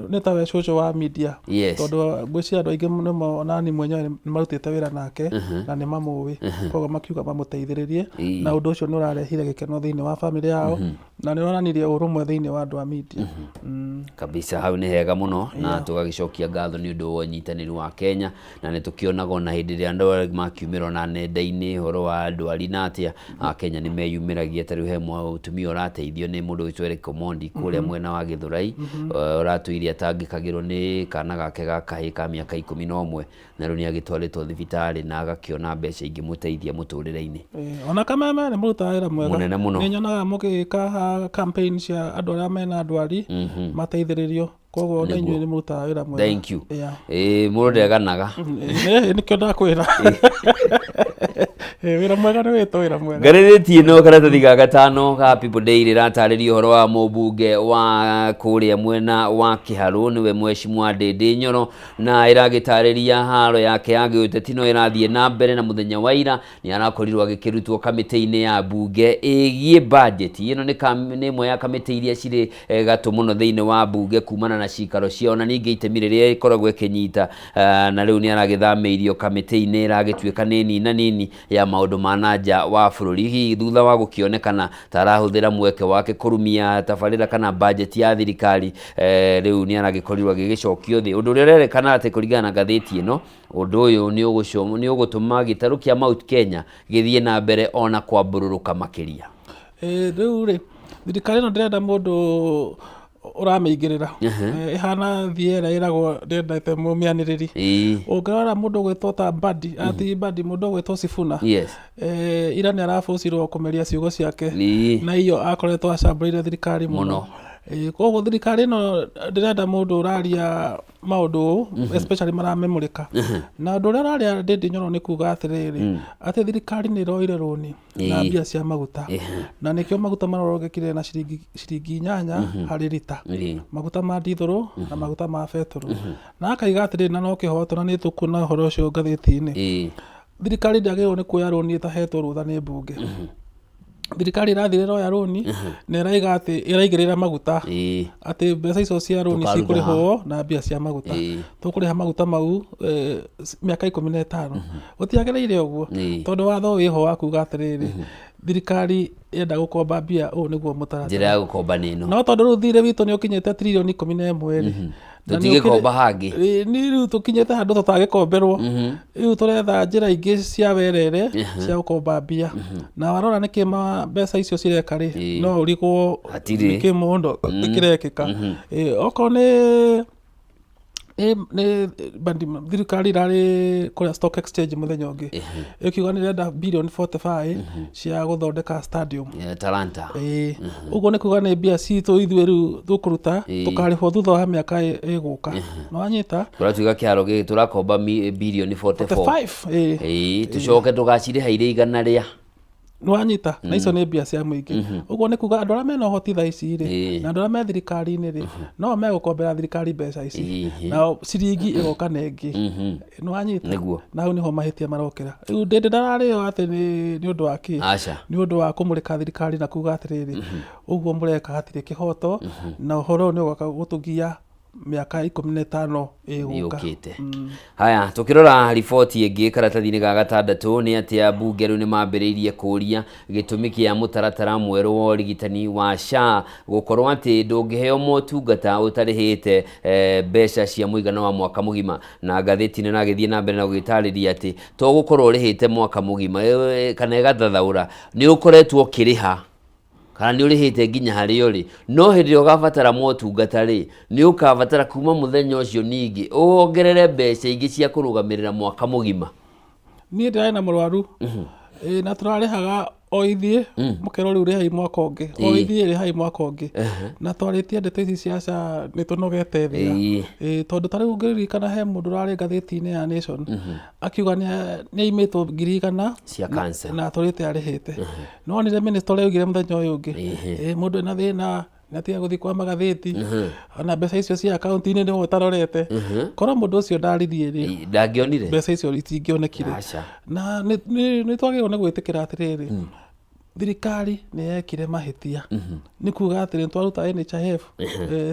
Nĩ tawe cũcũ wa media. Tondũ ngwĩciria andũ aingĩ nĩmo ona niĩ mwenyewe nĩ marutĩte wĩra nake na nĩ mamũĩ. Koguo makiuga mamũteithĩrĩrie na ũndũ ũcio nĩ ũrarehire gĩkeno thĩinĩ wa bamĩrĩ yao na nĩ ũronanirie ũrũmwe thĩinĩ wa andũ a media. Kabisa, hau nĩ hega mũno na tũgagĩcokia ngatho nĩ ũndũ wa ũnyitanĩri wa Kenya. Na nĩ tũkĩonaga ona hĩndĩ ĩrĩa andũ arĩa makiumĩra ona nenda-inĩ ũhoro wa ndwari na atĩa, Akenya nĩ meyumĩragia. Ta rĩu he mũtumia ũrateithio nĩ mũndũ ũgwĩtwo Eric Omondi kũrĩa mwena wa Gĩthũrai, ũratũire atangĩkagĩrwo nĩ kana gake ga kahĩĩ ka mĩaka 11, na rĩu nĩ agĩtwarĩtwo thibitarĩ na agakĩona mbeca ingĩmũteithia mũtũrĩre-inĩ. Ona Kameme nĩ mũrutaga wĩra mwega. Mũnene mũno. Nĩ nyonaga mũgĩka campaign cia andũ arĩa mena ndwari mateithĩrĩrio. Koguo na inyuĩ nĩ mũrutaga wĩra mwega. Thank you. Ĩĩ, mũndũ ndeganaga. Nĩkĩo ndakwĩra. Wĩra mwega nĩ wĩtwo wĩra mwega. Ngathĩti ĩno karatathi ga gatano ga People Daily ĩratarĩria ũhoro wa mũmbunge wa kũrĩa mwena wa Kĩharũ nĩwe Mheshimiwa Ndĩndĩ Nyoro, na ĩragĩtarĩria haro yake ya gĩũteti no ĩrathiĩ na mbere, na mũthenya wa ira nĩ arakorirwo agĩkĩrutwo kamĩtĩ-inĩ ya mbunge ĩgiĩ bajeti. Ĩno nĩ nĩ ĩmwe ya kamĩtĩ iria cirĩ gatũ mũno thĩinĩ wa mbunge kumana na cikaro ciao na ningĩ itemi rĩrĩa ĩkoragwo ĩkĩnyita, na rĩu nĩ aragĩthamĩirio kamĩtĩ-inĩ ĩragĩtuĩka nĩ nina nini ya maũndũ ma na nja wa bũrũri, hihi thutha wa gũkĩonekana ta arahũthĩra mweke wake kũrumia tabarĩra kana bajeti ya thirikari. Rĩu nĩ aragĩkorirwo agĩgĩcokio thĩ, ũndũ ũrĩa ũrerekana atĩ kũringana na ngathĩti ĩno, ũndũ ũyũ nĩ ũgũtũma gĩtarũ kĩa Mount Kenya gĩthiĩ na mbere ona kwambũrũrũka makĩria. Rĩu rĩ, thirikari ĩno ndĩrenda mũndũ ũramĩingĩrĩra. Ĩhana thiĩ ĩrĩa ĩragwo ndĩendete mũmĩanĩrĩri. Ũngĩrora mũndũ ũgwĩtwo ta Mbadi, ti Mbadi, mũndũ ũgwĩtwo Sifuna. Ira nĩ arabũcirwo kũmeria ciugo ciake. Na iyo akoretwo acambũrĩire thirikari mũno. Koguo thirikari ĩno ndĩrenda mũndũ ũraria maũndũ ũũ, especially maramemũrĩka. Na ũndũ ũrĩa ũrarĩa Ndĩndĩ Nyoro nĩ kuga atĩrĩrĩ, atĩ thirikari nĩ ĩroire rũni na mbia cia maguta, na nĩkĩo maguta marorogekire na ciringi 8 harĩ rita, maguta ma ndithũrũ na maguta ma betũrũ. Na akaiga atĩrĩrĩ, na no kĩhoto, na nĩ tũkuona ũhoro ũcio ngathĩti-inĩ, thirikari ndĩagĩrĩirwo nĩ kuoya rũni ĩtahetwo rũtha nĩ mbunge. Thirikari ĩrathiĩ ĩroya rũni na ĩraiga atĩ ĩraigĩrĩra maguta, atĩ mbeca icio cia rũni Tũkaruta cikũrĩhwo na mbia cia maguta. Tũkũrĩha maguta mau mĩaka 15. Gũtiagĩrĩire ũguo, tondũ watho wĩho wa kuga atĩrĩrĩ, thirikari yenda gũkomba mbia, ũũ nĩguo mũtaratara. Njĩra ya gũkomba nĩ ĩno. No tondũ rĩu thirĩ witũ nĩ ũkinyĩte tririoni 11 rĩ, na nĩ Tũtingĩkomba hangĩ. Nĩ rĩu tũkinyĩte handũ tũtangĩkomberwo. Rĩu tũretha njĩra ingĩ cia werere cia gũkomba mbia. Na warora nĩkĩ mbeca icio cireka rĩ, no ũrigwo Hatirĩ. nĩkĩ mũno kĩrekĩka. Okorwo nĩ nĩ thirikari ĩrarĩ kũrĩa stock exchange mũthenya ũngĩ ĩkiuga nĩ ĩrenda birioni 45 cia gũthondeka stadium. Ya Talanta. Ĩĩ, ũguo nĩ kuga nĩ mbia citũ ithuĩ rĩu tũkũruta, tũkarĩhwo thutha wa mĩaka ĩgũka. Nĩ wanyita? Tũratuĩka kĩharo gĩkĩ tũrakomba birioni 44. 45, ĩĩ. Tũcoke tũgacirĩha irĩ igana rĩa. Nĩ wanyita? Na icio nĩ mbia cia mũingĩ. Ũguo nĩ kuga andũ arĩa mena ũhoti thaa ici rĩ, na andũ arĩa me thirikari-inĩ rĩ, no megũkombera thirikari mbeca ici. Nao ciringi ĩgoka na ĩngĩ. Nĩ wanyita? Nĩguo. Na hau nĩho mahĩtia marokĩra. Rĩu Ndĩndĩ ndararĩo atĩ nĩ ũndũ wa kĩ? Aca. Nĩ ũndũ wa kũmũrĩka thirikari na kuga atĩrĩrĩ, ũguo mũreka hatirĩ kĩhoto, na ũhoro ũyũ nĩ ũgoka gũtũgia mĩaka 15 ĩgũka. Yũkĩte. Haya, tũkĩrora riboti ĩngĩ karatathi-inĩ ga gatandatũ nĩ atĩ ambunge rĩu nĩ mambĩrĩirie kũũria gĩtũmi kĩa mũtaratara mwerũ wa ũrigitani wa SHA gũkorwo atĩ ndũngĩheo motungata ũtarĩhĩte mbeca cia mũigana wa mwaka mũgima. Na ngathĩti ĩno ĩragĩthiĩ na mbere na gũgĩtarĩria atĩ to gũkorwo ũrĩhĩte mwaka mũgima, kana ĩgathathaũra nĩ ũkoretwo ũkĩrĩha kana nĩ ũrĩhĩte nginya harĩa ũrĩ, no hĩndĩ ĩrĩa ũgabatara motungata rĩ, nĩ ũkabatara kuma mũthenya ũcio ningĩ wongerere mbeca ingĩ cia kũrũgamĩrĩra mwaka mũgima. Niĩ ndĩrarĩ na mũrwaru. Na tũrarĩhaga o ithiĩ, mũkerwo rĩu rĩhai mwaka ũngĩ, o ithiĩ rĩhai mwaka ũngĩ. Na twarĩtie ndeto ici cia SHA nĩ tũnogete thĩ. Tondũ ta rĩu ũngĩririkana he mũndũ ũrarĩ ngathĩti-inĩ ya Nation, akiuga nĩ aimĩtwo 100,000 cia cancer na atũrĩte arĩhĩte. Nĩ wonire minister ũrĩa augire mũthenya ũyũ ũngĩ, mũndũ ena thĩna nĩ atiga gũthiĩ kwa magathĩti, ona mbeca icio cia akaunti-inĩ nĩwe ũtarorete. Korwo mũndũ ũcio ndaririe rĩ, ndangĩonire mbeca icio itingĩonekire. Aca. Na nĩ twagĩrĩirwo nĩ gwĩtĩkĩra atĩrĩrĩ, Thirikari nĩ yekire mahĩtia nĩ kuga atĩ nĩ twaruta NHIF,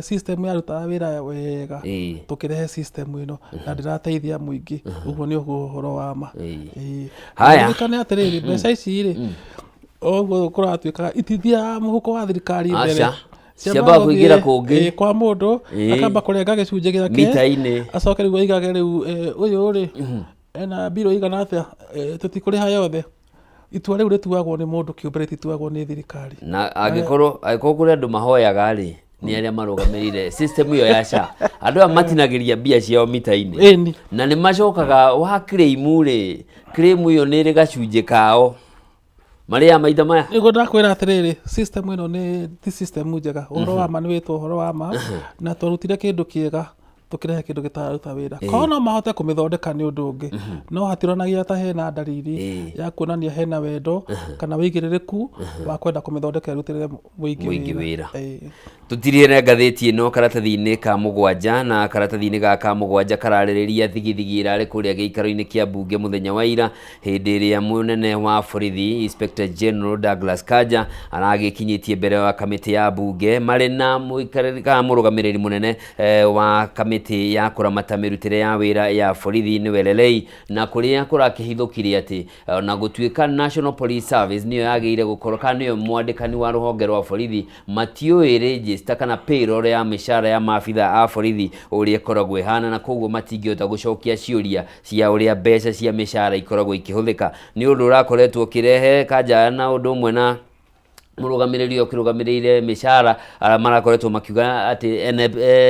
system yarutaga wĩra wega, tũkĩrehe system ĩno na ndĩrateithia mũingĩ. Ũguo nĩ ũguo ũhoro wa ma. Haya. Ririkane atĩrĩrĩ, mbeca ici rĩ, ũguo kũratuĩkaga itithiaga mũhuko wa thirikari mbere. Aca. Ciambaga kũingĩra kũngĩ. Kwa mũndũ, akamba kũrenga gĩcunjĩ gĩake, mita-inĩ, acoke rĩu aigage rĩu, ũyũ rĩ ena mbirũ igana atĩa, tũtikũrĩha yothe. Itua rĩu rĩtuagwo nĩ mũndũ kĩũmbe, rĩtituagwo nĩ thirikari. Na angĩkorwo kũrĩ andũ mahoyaga rĩ, nĩ arĩa marũgamĩrĩire system ĩyo ya SHA. Andũ aya matinagĩria mbia ciao mita-inĩ. Na nĩ macokaga wa claim rĩ, claim ĩyo nĩ ĩrĩ gacunjĩ kao marĩaga maita maya. Nĩguo ndakwĩra atĩrĩrĩ, system ĩno nĩ ti system njega. Ũhoro wa ma nĩ wĩtwo ũhoro wa ma, na twarutire kĩndũ kĩega, tũkĩrehe kĩndũ gĩtararuta wĩra. Korwo no mahote kũmĩthondeka nĩ ũndũ ũngĩ, no hatironania ta hena ndariri ya kuonania hena wendo kana wĩigĩrĩrĩku wa kwenda kũmĩthondeka ĩrutĩre mũingĩ Mũingĩ wĩra. wĩra. Tũtirire na ngathĩti ĩno karatathi-inĩ ka mũgwanja, na karatathi-inĩ gaka ka mũgwanja kararĩrĩria thigithigi ĩrarĩ kũrĩa gĩikaro-inĩ kĩa mbunge mũthenya wa ira, hĩndĩ ĩrĩa mũnene wa borithi Inspector General Douglas Kanja aragĩkinyĩtie mbere wa kamĩtĩ ya mbunge marĩ na mũikarĩri kana mũrũgamĩrĩri mũnene wa kamĩtĩ ya kũramata mĩrutĩre ya wĩra ya borithi nĩwe Lelei, na kũrĩa kũrakĩhithũkire atĩ na gũtuĩka National Police Service nĩyo yagĩrĩire gũkorwo kana nĩyo mwandĩkani wa rũhonge rwa borithi, matiũĩ register kana payroll ya mĩcara ya maabitha a borithi ũrĩa ĩkoragwo ĩhana, na koguo matingĩhota gũcokia ciũria cia ũrĩa mbeca cia mĩcara ikoragwo ikĩhũthĩka. Nĩ ũndũ ũrakoretwo ũkĩrehe kanja na ũndũ ũmwe na mũrũgamĩrĩri ũyũ ũkĩrũgamĩrĩire mĩcara, arĩa marakoretwo makiuga atĩ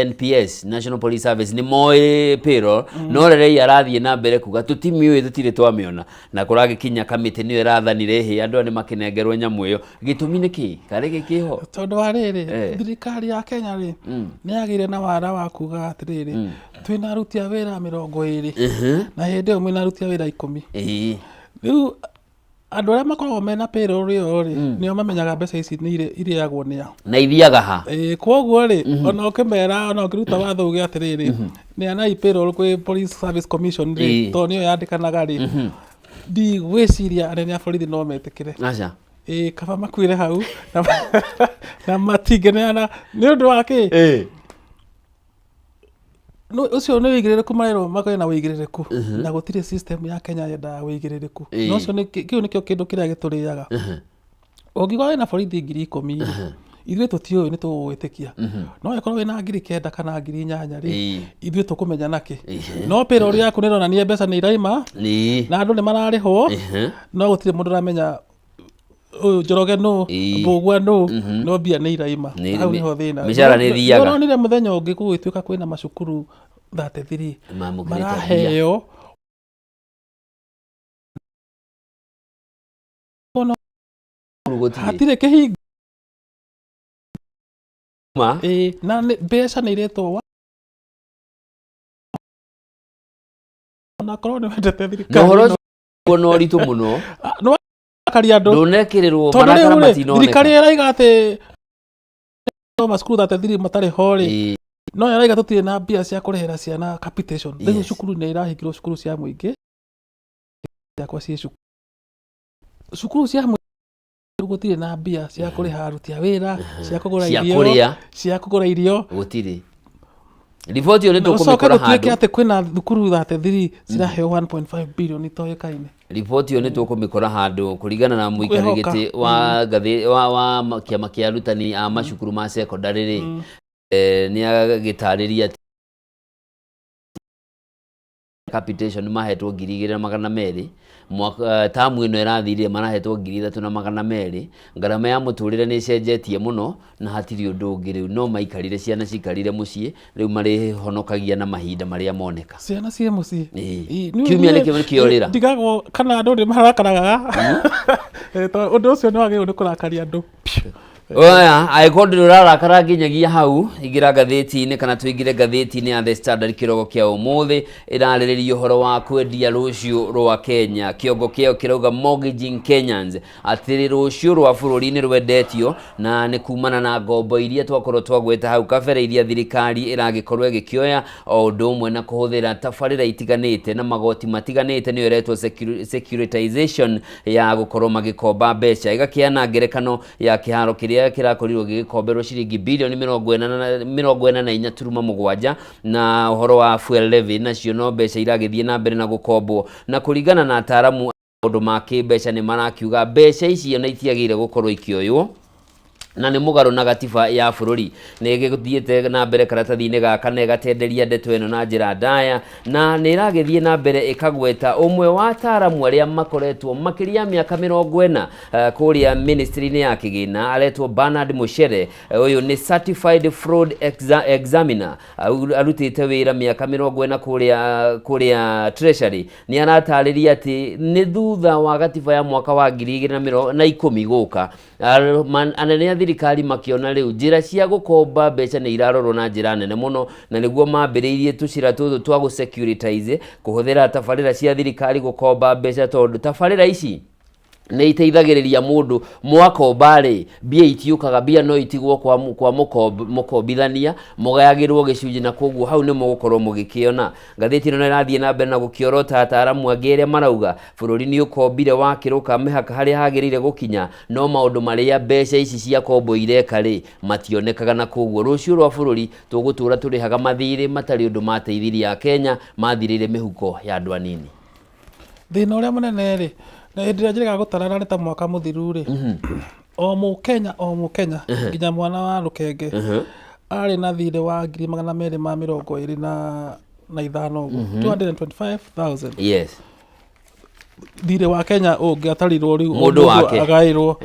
NPS, National Police Service, nĩ moĩ payroll, no Lelei arathiĩ na mbere kuga tũtimĩũĩ, tũtirĩ twamĩona, na kũragĩkinya kamĩtĩ nĩyo ĩrathanire hĩ andũ aya nĩ makĩnengerwo nyamũ ĩyo. Gĩtũmi nĩ kĩ? Karĩ gĩkĩho? Tondũ wa rĩrĩ, thirikari ya Kenya rĩ, nĩ yagĩire na wara wa kuga atĩrĩrĩ, twĩna aruti a wĩra 20, na hĩndĩ ĩyo mwĩna aruti a wĩra 10. Rĩu andũ arĩa makoragwo mena payroll ĩyo rĩ, nĩo mamenyaga mbeca ici nĩ irĩagwo nĩa na ithiaga ha. Koguo rĩ, ona ũkĩmera, ona ũkĩruta watho uge atĩrĩrĩ, neanai payroll kwĩ Police Service Commission rĩ, tondũ nĩyo yandĩkanaga rĩ, ndigwĩciria anene a borithi no metĩkĩre. Aca. Kaba makuĩre hau na matingĩneana nĩ ũndũ wa kĩ? Ũcio nĩ wĩigĩrĩrĩku marerwo makorwo na wĩigĩrĩrĩku, na gũtirĩ system ya Kenya yendaga wĩigĩrĩrĩku. Na ũcio kĩu nĩkĩo kĩndũ kĩrĩa gĩtũrĩaga. Ũngiuga wĩna borithi 10,000 rĩ, ithuĩ tũtiũĩ, nĩ tũgũgwĩtĩkia. No angĩkorwo wĩna 9,000 kana 8,000 rĩ, ithuĩ tũkũmenya nakĩ? No payroll yaku nĩ ĩronania mbeca nĩ iraima na andũ nĩ mararĩhwo, no gũtirĩ mũndũ ũramenya ũyũ Njoroge nũ, Mbũgua nũ, no mbia nĩ iraima. Hau nĩho thĩna. Mĩcara nĩ ĩthiaga. Nĩũronire mũthenya ũngĩ gũgĩtuĩka kwĩna macukuru 33 Mamũkĩrĩte mbia. Maraheo Gũtirĩ. Hatirĩ kĩhingo. Ma. Na mbeca nĩ iretwo onakorwo nĩ wendete Na thirikari ũhoro ũcio na ũritũ mũno. Nĩ warakaria andũ. Ndũnekĩrĩrwo tondũ marakara rĩu rĩ, matinoneka. Thirikari ĩraiga atĩ macukuru 33 matarĩ ho rĩ, no ĩraiga tũtirĩ na mbia cia kũrĩhĩra ciana capitation. Rĩu cukuru nĩ irahingirwo, cukuru cia mũingĩ ciakwa ciĩ cukuru, cukuru cia mũingĩ gũtirĩ na mbia cia kũrĩha aruti a wĩra, cia kũgũra cia irio, kũrĩa. Cia kũgũra irio. Gũtirĩ. Riboti ĩyo nĩ Ũcoke tũkũmĩkora gũtuĩke handũ. Atĩ kwĩna thukuru 33 ciraheo 1.5 billion itoĩkaine. Riboti ĩyo nĩ tũkũmĩkora handũ kũringana na mũikarĩri Ngwĩhoka. gĩtĩ wa ngathĩ wa kĩama kĩa arutani a macukuru ma cekondarĩ rĩ, nĩ agĩtarĩria atĩ capitation mahetwo 2,200 mwaka, tamu ĩno ĩrathirire marahetwo 3,200. Ngarama ya mũtũrĩre nĩ ĩcenjetie mũno na hatirĩ ũndũ ũngĩ rĩu no maikarire, ciana cikarire mũciĩ, rĩu marĩhonokagia na mahinda marĩa moneka. Ciana ciĩ mũciĩ. Kiumia nĩkĩo kĩorĩra. Ndigagwo kana andũ nĩ marakaragaga. Tondũ ũndũ ũcio nĩ wagĩrĩirwo nĩ kũrakaria andũ. Oya, angĩkorwo ndũrĩ ũrarakara nginyagia hau, ingĩra ngathĩti-inĩ kana tũingĩre ngathĩti-inĩ ya The Standard kĩroko kĩa ũmũthĩ ĩrarĩrĩria ũhoro wa kwendia rũciũ rwa Kenya. Kĩongo kĩayo kĩrauga Mortgaging Kenyans, atĩ rũciũ rwa bũrũri nĩ rwendetio na nĩ kumana na ngombo iria twakorwo twagweta hau kabere iria thirikari ĩragĩkorwo ĩgĩkĩoya o ũndũ ũmwe na kũhũthĩra tabarĩra itiganĩte na magoti matiganĩte nĩyo ĩretwo securitization ya gũkorwo magĩkomba mbeca ĩgakĩana ngerekano ya kĩharo kĩrĩa kĩrakorirwo gĩgĩkomberwo ciringi bilioni 44.7 na ũhoro wa fuel levy nacio no mbeca iragĩthiĩ na mbere na gũkombwo na kũringana na ataaramu maũndũ ma kĩmbeca nĩ marakiuga mbeca ici ona itiagĩrĩire gũkorwo ikĩoywo na nĩ mũgarũ na gatiba ya bũrũri. Nĩ ĩgĩthiĩte na mbere karatathi-inĩ gaka na ĩgatenderia ndeto ĩno na njĩra ndaya na nĩ ĩragĩthiĩ na mbere ĩkagweta ũmwe wa ataaramu arĩa makoretwo makĩria ya mĩaka 40 kũrĩa ministry-inĩ ya kĩgĩna aretwo Bernard Muchere. Ũyũ nĩ certified fraud examiner, arutĩte wĩra mĩaka 40 kũrĩa Treasury. Nĩ aratarĩria atĩ nĩ thutha wa gatiba ya mwaka wa 2010 gũka, anene a thirikari makĩona rĩu njĩra cia gũkomba mbeca nĩ irarorwo na njĩra nene mũno, na nĩguo mambĩrĩirie tũcĩra tũtũ twa gũ securitize, kũhũthĩra tabarĩra cia thirikari gũkomba mbeca, tondũ tabarĩra ici nĩ iteithagĩrĩria mũndũ mwakomba rĩ, mbia itiũkaga, mbia no itigwo kwa mũkombithania, mũgayagĩrwo gĩcunjĩ, na koguo hau nĩ mũgũkorwo mũgĩkĩona. Ngathĩti ĩno nĩ ĩrathiĩ na mbere na gũkĩorota ataaramu angĩ arĩa marauga bũrũri nĩ ũkombire wakĩrũka mĩhaka harĩa hagĩrĩire gũkinya, no maũndũ marĩa mbeca ici cia kombo ireka rĩ mationekaga, na koguo rũciũ rwa bũrũri tũgũtũra tũrĩhaga mathirĩ matarĩ ũndũ mateithirie Akenya, mathirĩire mĩhuko ya andũ anini. Thĩna ũrĩa mũnene rĩ, na hĩndĩ ĩrĩa njĩrĩga gũtarana nĩ ta mwaka mũthiru rĩ, o mũkenya o mũkenya nginya mwana wa rũkenge arĩ na thirĩ wa 225,000 ũguo, 225,000. Thirĩ wa Kenya ũngĩatarirwo rĩu o Mũndũ wake. agaĩrwo.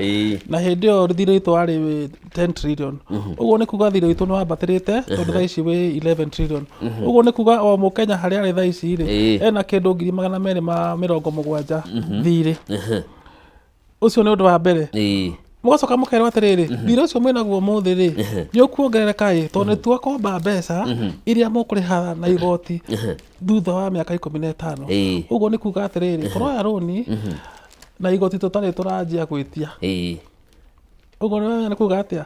Na hĩndĩ ĩyo thirĩ witũ warĩ 10 trillion. Ũguo nĩ kuga thirĩ witũ nĩ wambatĩrĩte, tondũ thaa ici wĩ 11 trillion. Ũguo nĩ kuga o mũkenya harĩa arĩ thaa ici rĩ, ena kĩndũ 270,000 thirĩ. Ũcio nĩ ũndũ wa mbere. Mũgacoka mũkerwo atĩrĩrĩ, thirĩ ũcio mwĩnaguo ũmũthĩ rĩ, nĩ ũkuongerereka ĩ, tondũ nĩ twakomba mbeca iria mũkũrĩha na igoti thutha wa mĩaka 15. Ũguo nĩ kuga atĩrĩrĩ, tũroya rũni na igoti tũtarĩ tũranjia gwĩtia. Ũguo nĩ kuga atĩa?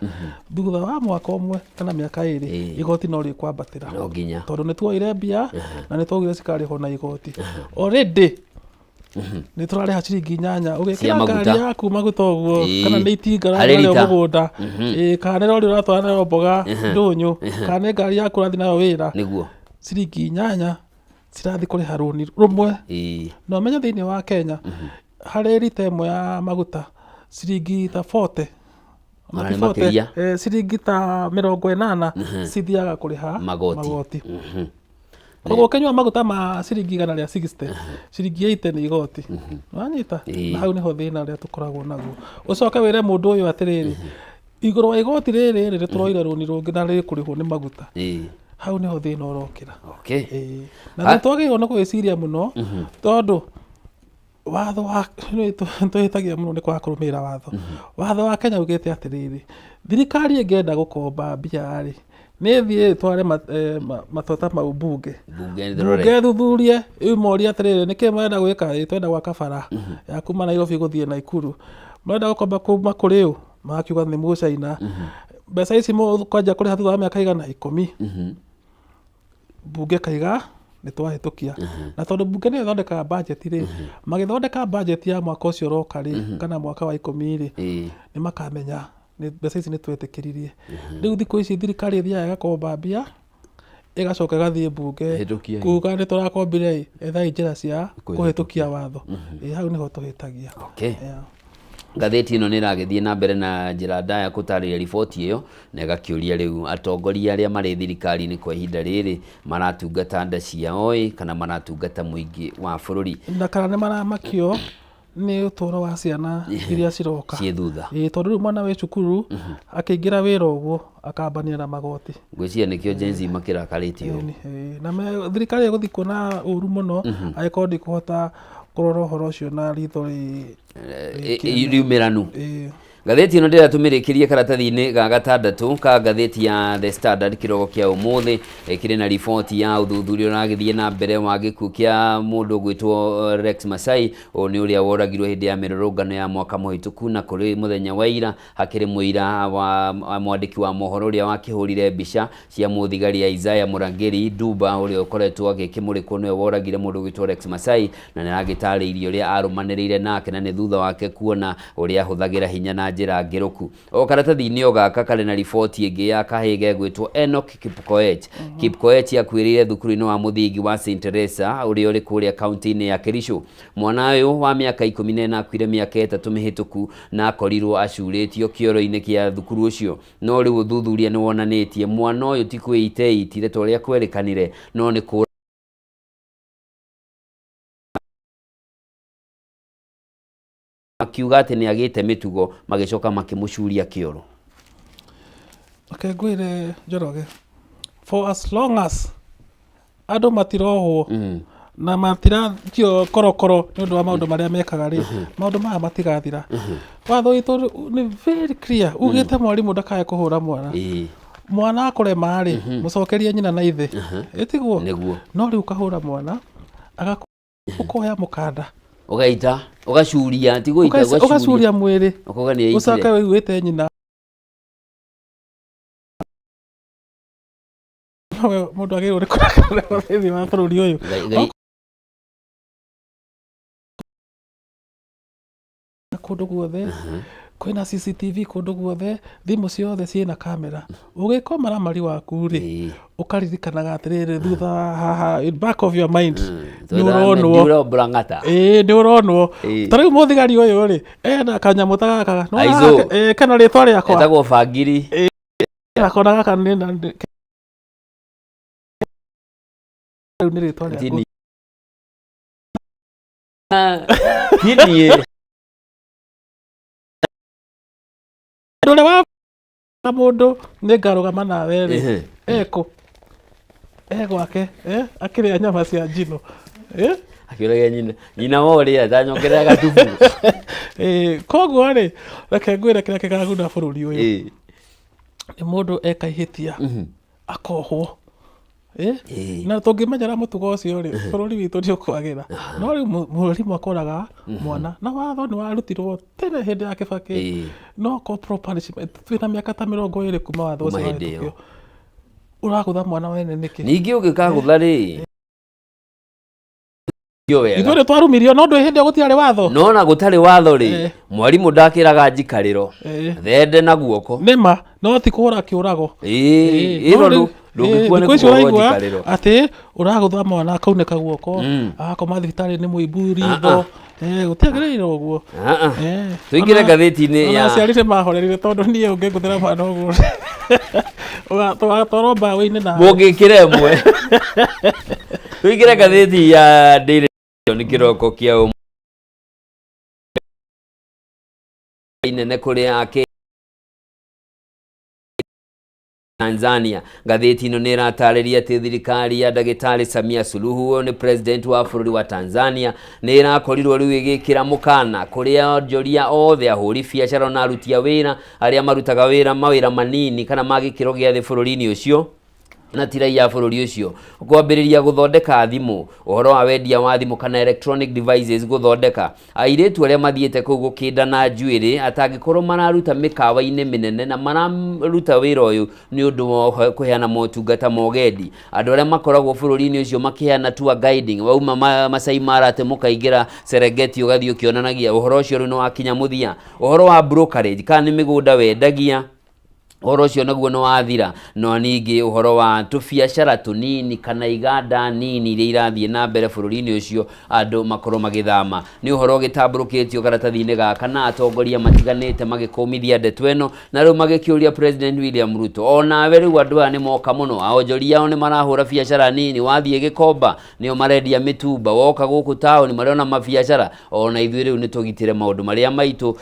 Thutha wa mwaka ũmwe kana mĩaka 2, igoti no rĩkwambatĩra. No nginya. Tondũ nĩ tuoire mbia na nĩ twaugire cikarĩhwo na igoti. Already nĩ tũrarĩha ciringi 8 Cia ũgĩkĩra maguta. ngari yaku maguta ũguo, kana nĩ itinga Harĩ ũrathiĩ narĩo rita. mũgũnda, kana nĩ rori ũratwara nayo mboga ndũnyũ, kana nĩ ngari yaku ũrathiĩ nayo wĩra, Nĩguo. ciringi 8 cirathiĩ kũrĩha rũni rũmwe. Na ũmenye thĩinĩ wa Kenya harĩ rita ĩmwe ya maguta ciringi ta 40, Ona nĩ 40, makĩria. Ciringi ta 80 cithiaga kũrĩha Magoti. magoti. Koguo ũkĩnyua maguta ma ciringi 160, ciringi 80 nĩ igoti. Wanyita? Na hau nĩho thĩna ũrĩa tũkoragwo naguo. Ũcoke wĩre mũndũ ũyũ atĩrĩrĩ, igũrũ wa igoti rĩrĩ rĩ, nĩtũroire rũni rũngĩ na rĩkũrĩhwo nĩ maguta. Hau nĩho thĩna ũrokĩra. Na nĩ twagĩrĩirwo nĩ gwĩciria mũno, tondũ watho wa tũhĩtagia mũno nĩ kwaga kũrũmĩrĩra watho. Watho wa Kenya ugĩte atĩrĩrĩ, thirikari ĩngĩenda gũkomba mbia rĩ, nĩ ĩthiĩ ĩtware matua ta mau mbunge. Mbunge ĩrore. Mbunge ĩthuthurie, ĩmorie atĩrĩrĩ, nĩkĩ mũrenda gwĩka? Ĩ twenda gwaka bara ya kuma Nairobi gũthiĩ Naikuru. Mũrenda gũkomba kuma kũrĩ ũ? Magakiuga nĩ mũcaina. Mbeca ici mũkwanjia kũrĩha thutha wa mĩaka igana? 10. Mbunge kaiga nĩ twahĩtũkia. Na tondũ mbunge nĩyo ĩthondekaga budget rĩ, magĩthondeka budget ya mwaka ũcio ũroka rĩ, kana mwaka wa 10 rĩ, nĩ makamenya mbeca ici nĩ twetĩkĩririe. Rĩu thikũ ici thirikari ĩthiaga ĩgakomba mbia, ĩgacoka ĩgathiĩ mbunge Hĩtũkiai. kuga nĩ tũrakombire ĩ, ethai njĩra cia kũhĩtũkia watho. Hau nĩho tũhĩtagia. Ngathĩti ĩno nĩ ĩragĩthiĩ na mbere na njĩra ndaya gũtarĩria riboti ĩyo na ĩgakĩũria rĩu atongoria arĩa marĩ thirikari-inĩ kwa ihinda rĩrĩ maratungata nda ciao ĩ kana maratungata mũingĩ wa bũrũri. Na kana nĩ maramakio nĩ ũtũro wa ciana iria ciroka ciĩ thutha. Ĩĩ, tondũ rĩu mwana wĩ cukuru akĩingĩra wĩra ũguo akambania na magoti. Ngwĩciria nĩkĩo Gen Z makĩrakarĩtio. Ĩni, ĩĩ. Na thirikari ĩgũthiĩ kuona ũru mũno angĩkorwo ndĩkũhota kũrora ũhoro ũcio na ritho riumĩranu. Ngathĩti ĩno ndĩratũmĩrĩkĩrie karatathi-inĩ ga gatandatũ ka ngathĩti ya The Standard kĩroko kĩa ũmũthĩ, ĩkĩrĩ na riboti ya ũthuthuria ũragĩthiĩ na mbere wa gĩkuũ kĩa mũndũ ũgwĩtwo Rex Masai. Ũyũ nĩ ũrĩa woragirwo hĩndĩ ya mĩrũrũngano ya mwaka mũhĩtũku, na kũrĩ mũthenya wa ira hakĩrĩ mũira wa mwandĩki wa mohoro ũrĩa wakĩhũrire mbica cia mũthigari Isaiah Murangĩri Nduba ũrĩa ũkoretwo agĩkĩmũrĩkwo nĩwe woragire mũndũ ũgwĩtwo Rex Masai, na nĩaragĩtarĩirie ũrĩa arũmanĩrĩire nake na nĩ thutha wake kuona ũrĩa ahũthagĩra hinya na njĩra ngĩrũku. O karatathi-inĩ o gaka karĩ na riboti ĩngĩ ya kahĩĩ gegwĩtwo Enock Kipkoech. Kipkoech akuĩrĩire thukuru-inĩ wa mũthingi wa St Teresa ũrĩa ũrĩ kũrĩa kaunti-inĩ ya Kericho. Mwana ũyũ wa mĩaka 14 akuire mĩaka 3 mĩhĩtũku na akorirwo acurĩtio kĩoro-inĩ kĩa thukuru ũcio. No rĩu ũthuthuria nĩ wonanĩtie mwana ũyũ ti kwĩita eitire ta ũrĩa kwerĩkanire, no nĩ kũra makiuga atĩ nĩ agĩte mĩtugo, magĩcoka makĩmũcuria kĩoro. Reke ngwĩre Njoroge, for as long as andũ matirohwo na matirakio korokoro nĩ ũndũ wa maũndũ marĩa mekaga rĩ, maũndũ maya matigathira. Watho witũ nĩ very clear, ugĩte mwarimũ ndakae kũhũra mwana. Mwana akũrema rĩ, mũcokerie nyina na ithe. Ĩtiguo? Nĩguo. No rĩu ũkahũra mwana, agaku ũkoya mũkanda. Ũgaita, ũgacuria, ti gũita, ũgacuria. Ũgacuria mwĩrĩ. Ũkauga nĩ aitire. Ũcoke wĩiguĩte nyina. Nowe mũndũ agĩrĩirwo nĩ kũrakarĩrwo thĩinĩ wa bũrũri ũyũ. Ngai, Ngai. Kũndũ guothe kwĩna CCTV, kũndũ guothe thimũ ciothe ciĩna kamera. Ũgĩka ũmaramari waku rĩ, ũkaririkanaga atĩrĩrĩ, thutha haha in back of your mind nĩ ũronwo. Ndiura mburang'ata. Ĩĩ, nĩ ũronwo. Ĩĩ. Ta rĩu mũthigari ũyũ rĩ, ena kanyamũ ta gaka. Nĩ wona Aizo. gaka, ĩĩ, kena rĩtwa rĩakwa. Etagwo bangiri. Ĩĩ, gakona gaka nĩ rĩu nĩ rĩtwa rĩaku. Tini. Tini. Ũndũ ũrĩa wa mũndũ nĩ ngarũgama nawe rĩ, ekũ e gwake, akĩrĩa nyama cia njino. Akĩũragia nyina, nyina wa ũrĩa ndanyongerera gatubu. Koguo rĩ, reke ngwĩre kĩrĩa kĩkaguna bũrũri ũyũ nĩ mũndũ eka ihĩtia akohwo. Na tũngĩmenyera mũtugo ũcio rĩ, bũrũri witũ nĩ ũkwagĩra. No rĩu mwarimũ akoraga mwana, na watho nĩ warutirwo tene hĩndĩ ya Kĩbakĩ, no corporal punishment, twĩna mĩaka ta 20 kuma watho Kuma ũcio hĩndĩ ĩyo. wahĩtũkio. Ũragũtha mwana wene nĩkĩ? Ningĩ ũngĩkagũtha rĩ, Io wega. Ithuĩ nĩ twarumirio, no ndũĩ hĩndĩ ĩyo gũtiarĩ watho. No na gũtarĩ watho rĩ, mwarimũ ndakĩraga njikarĩro. Thende na guoko. Nĩ ma, no ti kũhũra kĩũrago. Ĩĩ, No ĩno rĩu, ndũngĩkua nĩ thikũ ici kũhũrwo ũraigua njikarĩro. atĩ ũragũtha mwana akaunĩka guoko, agakoma thibitarĩ nĩ mũimbu ritho. Gũtiagĩrĩire ũguo. Ah, ah. Tũingĩre ngathĩti-inĩ Ona ya aciari nĩ mahorerire tondũ niĩ ũngĩngũthĩra mwana ũguo ũgatwarwo mbaũ-inĩ na Mũngĩkĩra ĩmwe. Tũingĩre ngathĩti ya Daily Nation kĩroko kĩa ũmũthĩ inene kũrĩ ake Tanzania. Ngathĩti ĩno nĩ ĩratarĩria atĩ thirikari ya ndagĩtarĩ Samia Suluhu, ũyũ nĩ president wa bũrũri wa Tanzania, nĩ ĩrakorirwo rĩu ĩgĩkĩra mũkana kũrĩ onjoria othe, ahũri biacara na aruti a wĩra arĩa marutaga wĩra mawĩra manini kana ma gĩkĩro gĩa thĩ bũrũri-inĩ ũcio na ti raia a bũrũri ũcio, kwambĩrĩria gũthondeka thimũ, ũhoro wa wendia wa thimũ kana electronic devices gũthondeka. Airĩtu arĩa mathiĩte kũu gũkĩnda na njuĩrĩ atangĩkorwo mararuta mĩkawa-inĩ mĩnene na mararuta wĩra ũyũ nĩ ũndũ wa kũheana motungata ma ũgendi. Andũ arĩa makoragwo bũrũri-inĩ ũcio makĩheana tour guiding, wauma Masai Mara atĩ mũkaingĩra Serengeti ũgathiĩ ũkĩonanagia, ũhoro ũcio rĩu nĩ wakinya mũthia. Ũhoro wa brokerage, kana nĩ mĩgũnda wendagia, ũhoro ũcio naguo nĩ wathira. No ningĩ ũhoro wa tũbiacara tũnini kana iganda nini iria irathiĩ na mbere bũrũri-inĩ ũcio andũ makorwo magĩthama. Nĩ ũhoro ũgĩtambũrũkĩtio karatathi-inĩ gaka na atongoria matiganĩte magĩkũmithia ndeto ĩno na rĩu magĩkĩũria President William Ruto, o nawe rĩu andũ aya nĩ moka mũno, aonjoria ao nĩ marahũra biacara nini, wathiĩ Gĩkomba nĩo marendia mĩtumba, woka gũkũ taũni marĩ ona mabiacara, ona ithuĩ rĩu nĩ tũgitĩre maũndũ marĩa maitũ,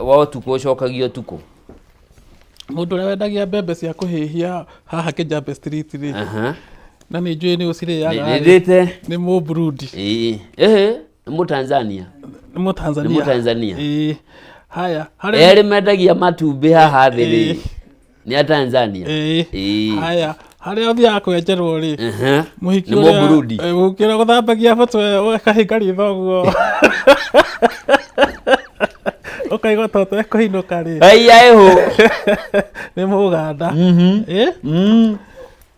wa ũtukũ ũcokagia ũtukũ. Mũndũ ũrĩa wendagia mbembe cia kũhĩhia haha Kijabe Street rĩ, na nĩ njũĩ nĩ ũcirĩaga rĩ, Nĩ ndĩte. Nĩ Mũburundi. Ĩĩ, ĩhĩ, nĩ Mũtanzania. Nĩ Mũtanzania. Nĩ Mũtanzania. Ĩĩ. Haya, harĩa Erĩ mendagia matumbĩ haha thĩ rĩ, Ĩĩ. nĩ a Tanzania. Ĩĩ. Ĩĩ. Haya, harĩa ũthiaga kwenjerwo rĩ, mũhiki Nĩ ũrĩa- Mũburundi. Mũhiki ũrĩa gũthambagia mũtwe ũkahinga ritho ũguo, ũkaigua ta ũtekũinũka rĩ, Haiya ĩhũ. nĩ Mũganda. Ĩ?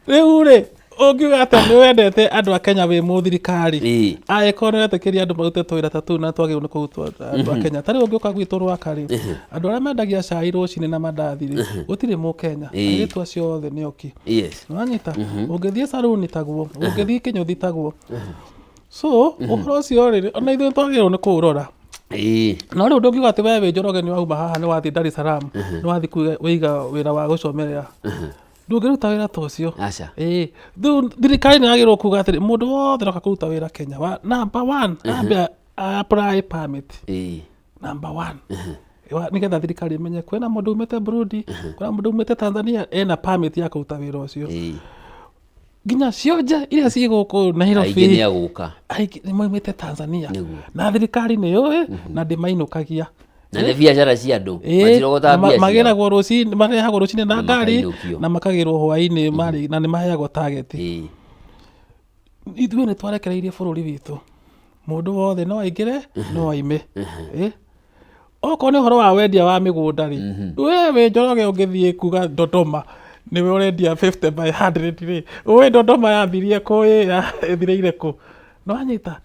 Rĩu rĩ, ũngiuga atĩa nĩ wendete andũ a Kenya wĩ mũthirikari? Angĩkorwo nĩ wetĩkĩria andũ marute tũwĩra ta tũu na twagĩrĩirwo nĩ kũrutwo andũ a Kenya. Ta rĩu ũngĩũka gwitũ Rwaka rĩ, andũ arĩa mendagia cai rũcinĩ na mandathi rĩ, gũtirĩ Mũkenya. Airĩtu acio othe nĩ oki. Nĩwanyita? Ũngĩthiĩ saruni taguo, ũngĩthiĩ kĩnyũthi taguo. So, ũhoro ũcio rĩ, ona ithuĩ twagĩrĩirwo nĩ kũũrora. No rĩu ndũngiuga atĩ we wĩ Njoroge nĩ wauma haha nĩ wathiĩ Dar es Salaam, nĩ wathiĩ kũiga wĩra wa gũcomerera. Ndũngĩruta wĩra ta ũcio. Aca. Ĩĩ. Rĩu thirikari nĩ yagĩrĩirwo kuga atĩrĩ, mũndũ wothe ũroka kũruta wĩra Kenya, wa, number one, ambe apply permit. Number one. Nĩgetha thirikari ĩmenye kwĩna mũndũ umĩte Burundi, kwĩna mũndũ umĩte Tanzania, ena permit ya kũruta wĩra ũcio. Nginya cionje iria ciĩ gũkũ Nairobi. Aingĩ nĩ agũka. Aingĩ nĩ maumĩte Tanzania. Nĩguo. Na thirikari nĩ yũĩ na ndĩmainũkagia. Na nĩ biacara cia andũ. Ĩĩ, Matirogotaga na mbia ciao. magĩragwo rũcinĩ, marehagwo rũcinĩ na Na ngari makainũkio. na makagĩrwo hwainĩ marĩ na nĩ maheagwo target. Ithuĩ nĩ twarekereirie bũrũri witũ, mũndũ wothe no aingĩre no aime. Ĩ? Okorwo nĩ ũhoro wa wendia wa mĩgũnda rĩ, we wĩ Njoroge ũngĩthiĩ kuga Dodoma nĩwe ũrendia 50 by 100 rĩ, ũĩ Dodoma yambirie kũ ĩ ĩthirĩire kũ? Nĩwanyita?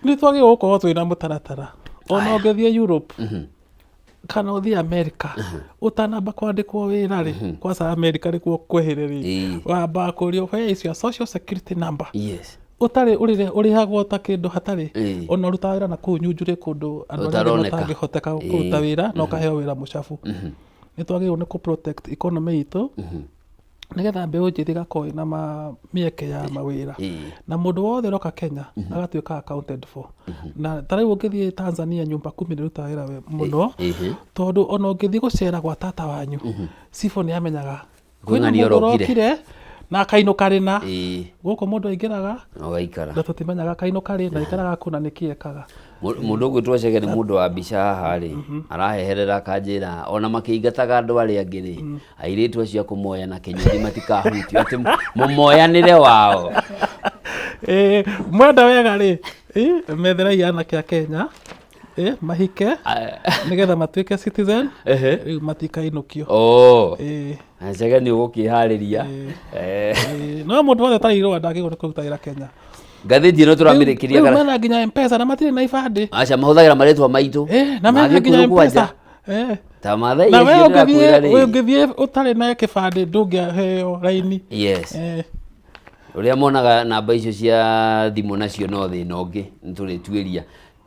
Nĩ twagĩrĩirwo gũkorwo twĩna mũtaratara. Ona ũngĩthiĩ Europe kana ũthiĩ America, ũtanamba kwandĩkwo wĩra rĩ, kwanza America nĩkuo kwĩhĩre rĩ, wambaga kũrio where is your social security number? Ũtarĩ ũrĩhagwo ta kĩndũ hatarĩ. Ona ũrutaga wĩra na kũu Nyunjurĩ kũndũ andũ arĩa Ũtaroneka. matangĩhoteka kũruta wĩra na ũkaheo wĩra mũcabu. Nĩ twagĩrĩirwo nĩ kũ protect economy itũ nĩgetha mbeũ njĩthĩ ĩgakorwo ĩna mĩeke ya mawĩra. Na mũndũ wothe ũroka Kenya agatuĩka accounted for. Na ta rĩu ũngĩthiĩ Tanzania nyumba kumi nĩ ĩrutaga wĩra mũno, tondũ ona ũngĩthiĩ gũcera gwa tata wanyu, cibũ nĩ amenyaga Kwĩna kwĩna nĩ mũndũ ũrokire. ũrokire na akainũka rĩna. Gũkũ mũndũ aingĩraga Na ũgaikara. na tũtimenyaga akainũka rĩ na aikaraga kũ na nĩkĩ ekaga. Mũndũ ũgwĩtwo Chege nĩ mũndũ wa mbica haha rĩ, araheherera akanjĩra ona makĩingataga andũ arĩa angĩ rĩ, airĩtu acio a kũmoya na kĩnyũthi matikahutio, atĩ mũmoyanĩre wao. Mwenda wega rĩ, metherai anake a Kenya, mahike nĩgetha matuĩke citizen, rĩu matikainũkio. Chege nĩ ũgũkĩharĩria. No mũndũ wothe ũtarĩ irũa ndagĩrĩirwo nĩ kũruta wĩra Kenya. Ngathĩti ĩno tũramĩrĩkĩria Rĩu mena nginya M-Pesa na matirĩ na ibandĩ. Aca, mahũthagĩra marĩtwa maitũ. Na mena Magĩkũyũ nginya kwanja. M-Pesa. Ta Maathai Na we acio ndĩrakwĩra rĩ. ũngĩthiĩ ũtarĩ na kĩbandĩ ndũngĩaheo raini. Ũrĩa monaga namba icio cia thimũ nacio no thĩna ũngĩ, nĩ tũrĩtuĩria.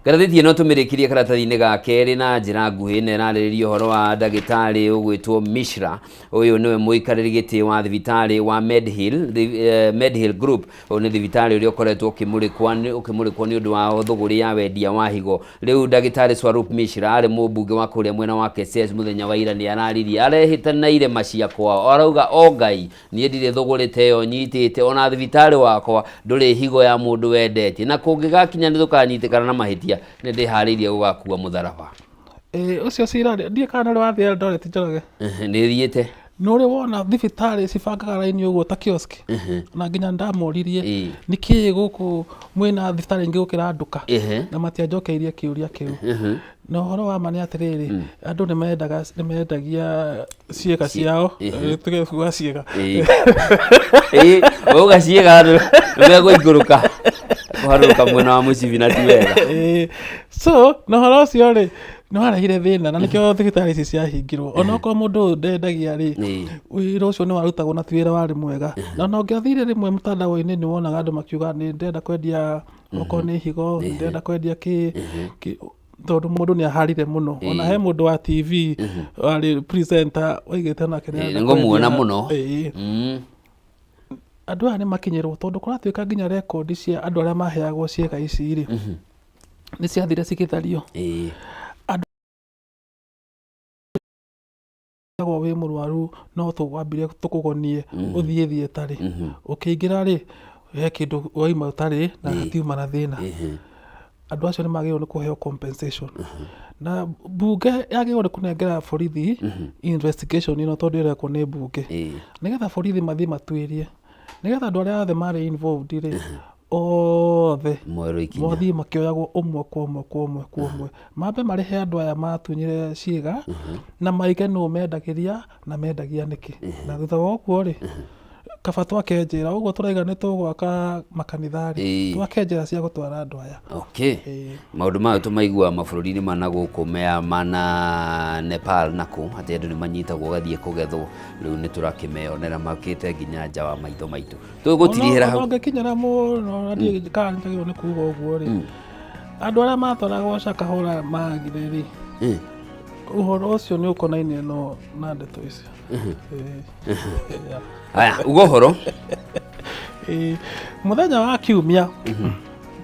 Ngathĩti ĩno tũmĩrĩkĩrie karatathi-inĩ ga kerĩ na njĩra nguhĩ, na ĩrarĩrĩria ũhoro wa ndagĩtarĩ ũgwĩtwo Mishra. Ũyũ nĩwe mũikarĩri gĩtĩ wa thibitarĩ wa Medhill Group. Ũyũ nĩ thibitarĩ ũrĩa ũkoretwo ũkĩmũrĩkwo nĩ ũndũ wa thũgũrĩ ya wendia wa higo. Rĩu ndagĩtarĩ Swarup Mishra arĩ mũmbunge wa kũrĩa mwena wa Keses mũthenya wa ira nĩ araririe, arehĩta na irema cia kwao, arauga o Ngai niĩ ndirĩ thũgũrĩ ta ĩyo nyitĩte, ona thibitarĩ wakwa ndũrĩ higo ya mũndũ wendetie, na kũngĩgakinya nĩ tũkanyitĩkana na mahĩtia nĩ ndĩharĩirie gũgakua mũtharaba. Ũcio cira rĩ, ndiũĩ kana nĩ ũrĩ wathiĩ Eldoret Njoroge. Nĩ thiĩte. Nĩ ũrĩ wona thibitarĩ cibangaga raini ũguo ta kiosk? Na nginya ndamoririe nĩkĩ gũkũ mwĩna thibitarĩ ingĩ gũkĩra nduka? Na matianjokeirie kĩũria kĩu. Na ũhoro wa ma nĩ atĩrĩrĩ, andũ nĩ mendagia ciĩga ciao, tuge kuga ciĩga. Wauga ciĩga andũ nĩ megũikũrũka kũharũrũka mwena wa mũcibi na ti wega. So na ũhoro ũcio rĩ, nĩ warehire thĩna na nĩkĩo thibitarĩ ici ciahingirwo. Ona okorwo mũndũ ũyũ ndendagia rĩ, wĩra ũcio nĩ warutagwo na ti wĩra warĩ mwega. Na ona ũngĩathire rĩmwe mtandao-inĩ nĩ wonaga andũ makiuga nĩ ndĩrenda kwendia okorwo nĩ higo, nĩ ndĩrenda kwendia kĩ, tondũ mũndũ nĩ aharire mũno. Ona he mũndũ wa TV warĩ presenter oigĩte onake nĩ arenda Nĩngũmuona kwendia. mũno. Andũ aya nĩ makinyĩrwo tondũ kũratuĩka nginya rekondi cia andũ arĩa maheagwo ciĩga ici rĩ, nĩ ciathire cigĩthario. Andũ wĩ mũrwaru no tũkwambire tũkũgonie ũthiĩ thiĩtarĩ. Ũkĩingĩra rĩ, he kĩndũ waima ũtarĩ na hatiuma na thĩna. Andũ acio nĩ magĩrĩirwo nĩ kũheo compensation, na mbunge yagĩrĩirwo nĩ kũnengera borithi investigation ĩno, tondũ ĩrekwo nĩ mbunge, nĩgetha borithi mathiĩ matuĩrie, nĩgetha andũ arĩa othe marĩ involved rĩ, othe moerwo ikinya. Mathiĩ makĩoyagwo ũmwe kwa ũmwe kwa ũmwe kwa ũmwe, mambe marĩhe andũ aya matunyire ciĩga, na maige nũ mendagĩria na mendagia nĩkĩ. Na thutha wa ũguo rĩ, kaba twake njĩra ũguo tũraiga nĩ tũgwaka makanitha rĩ, twake njĩra cia gũtwara andũ aya. Maũndũ mayo tũmaiguaga mabũrũri-inĩ mana gũkũ mea mana Nepal nakũ, atĩ andũ nĩ manyitagwo ũgathiĩ kũgethwo. Rĩu nĩ tũrakĩmeyonera makĩte nginya nja wa maitho maitũ. Tũgũtirihĩra hau. Ũngĩkinyĩra mũno na ndiĩ kana nĩtagĩrĩirwo nĩ kuga ũguo rĩ, andũ arĩa matwaragwo Shakahola magire rĩ, ũhoro ũcio nĩ ũkonainie no na ndeto icio. Yeah. Haya, uga ũhoro. Mũthenya wa Kiumia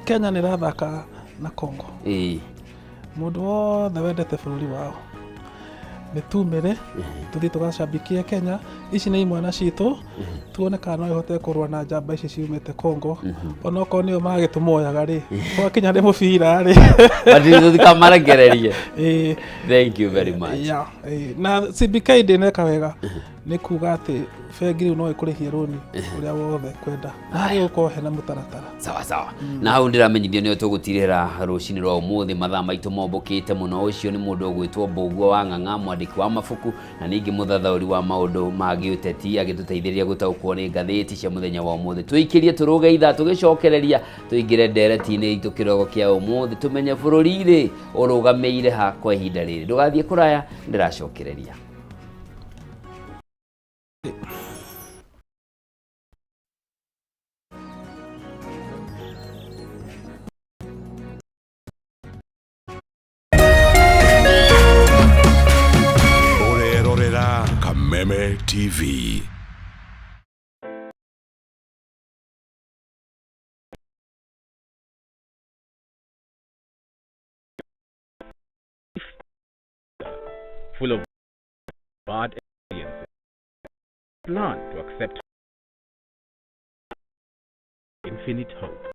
Kenya nĩ ĩrathaka na Congo. Mũndũ wothe wendete bũrũri wao nĩ tumĩre tũthiĩ tũgacambikie Kenya. Ici nĩ imwana citũ, tuone kana no ihote kũrũa na njamba ici ciumĩte Congo, onokorwo nĩo magĩtũmoyaga rĩ, gwakinya nĩ mũbira rĩ. Tũtikamarekererie. Thank you very much. Yeah, na CBK ndĩneka wega nĩ kuga atĩ bengi rĩu no ĩkũrĩhie rũni ũrĩa wothe kwenda, harĩ gũkorwo hena mũtaratara. Sawa sawa, na hau ndĩramenyithio nĩyo tũgũtirĩra rũcinĩ rwa ũmũthĩ. Mathaa maitũ mombũkĩte mũno. Ũcio nĩ mũndũ ũgwĩtwo Mbũguo wa Ng'ang'a, mwandĩki wa mabuku na ningĩ mũthathaũri wa maũndũ ma gĩũteti, agĩtũteithĩrĩria gũtaũkwo nĩ ngathĩti cia mũthenya wa ũmũthĩ. Tũikĩrie tũrũge ithaa, tũgĩcokereria tũingĩre ndereti-inĩ itũ kĩrogo kĩa ũmũthĩ, tũmenye bũrũri-rĩ ũrũgamĩire ha kwa ihinda rĩrĩ. Ndũgathiĩ kũraya, ndĩracokereria. Ũrerorera Kameme TV. Full of bad experiences. Learn to accept infinite hope.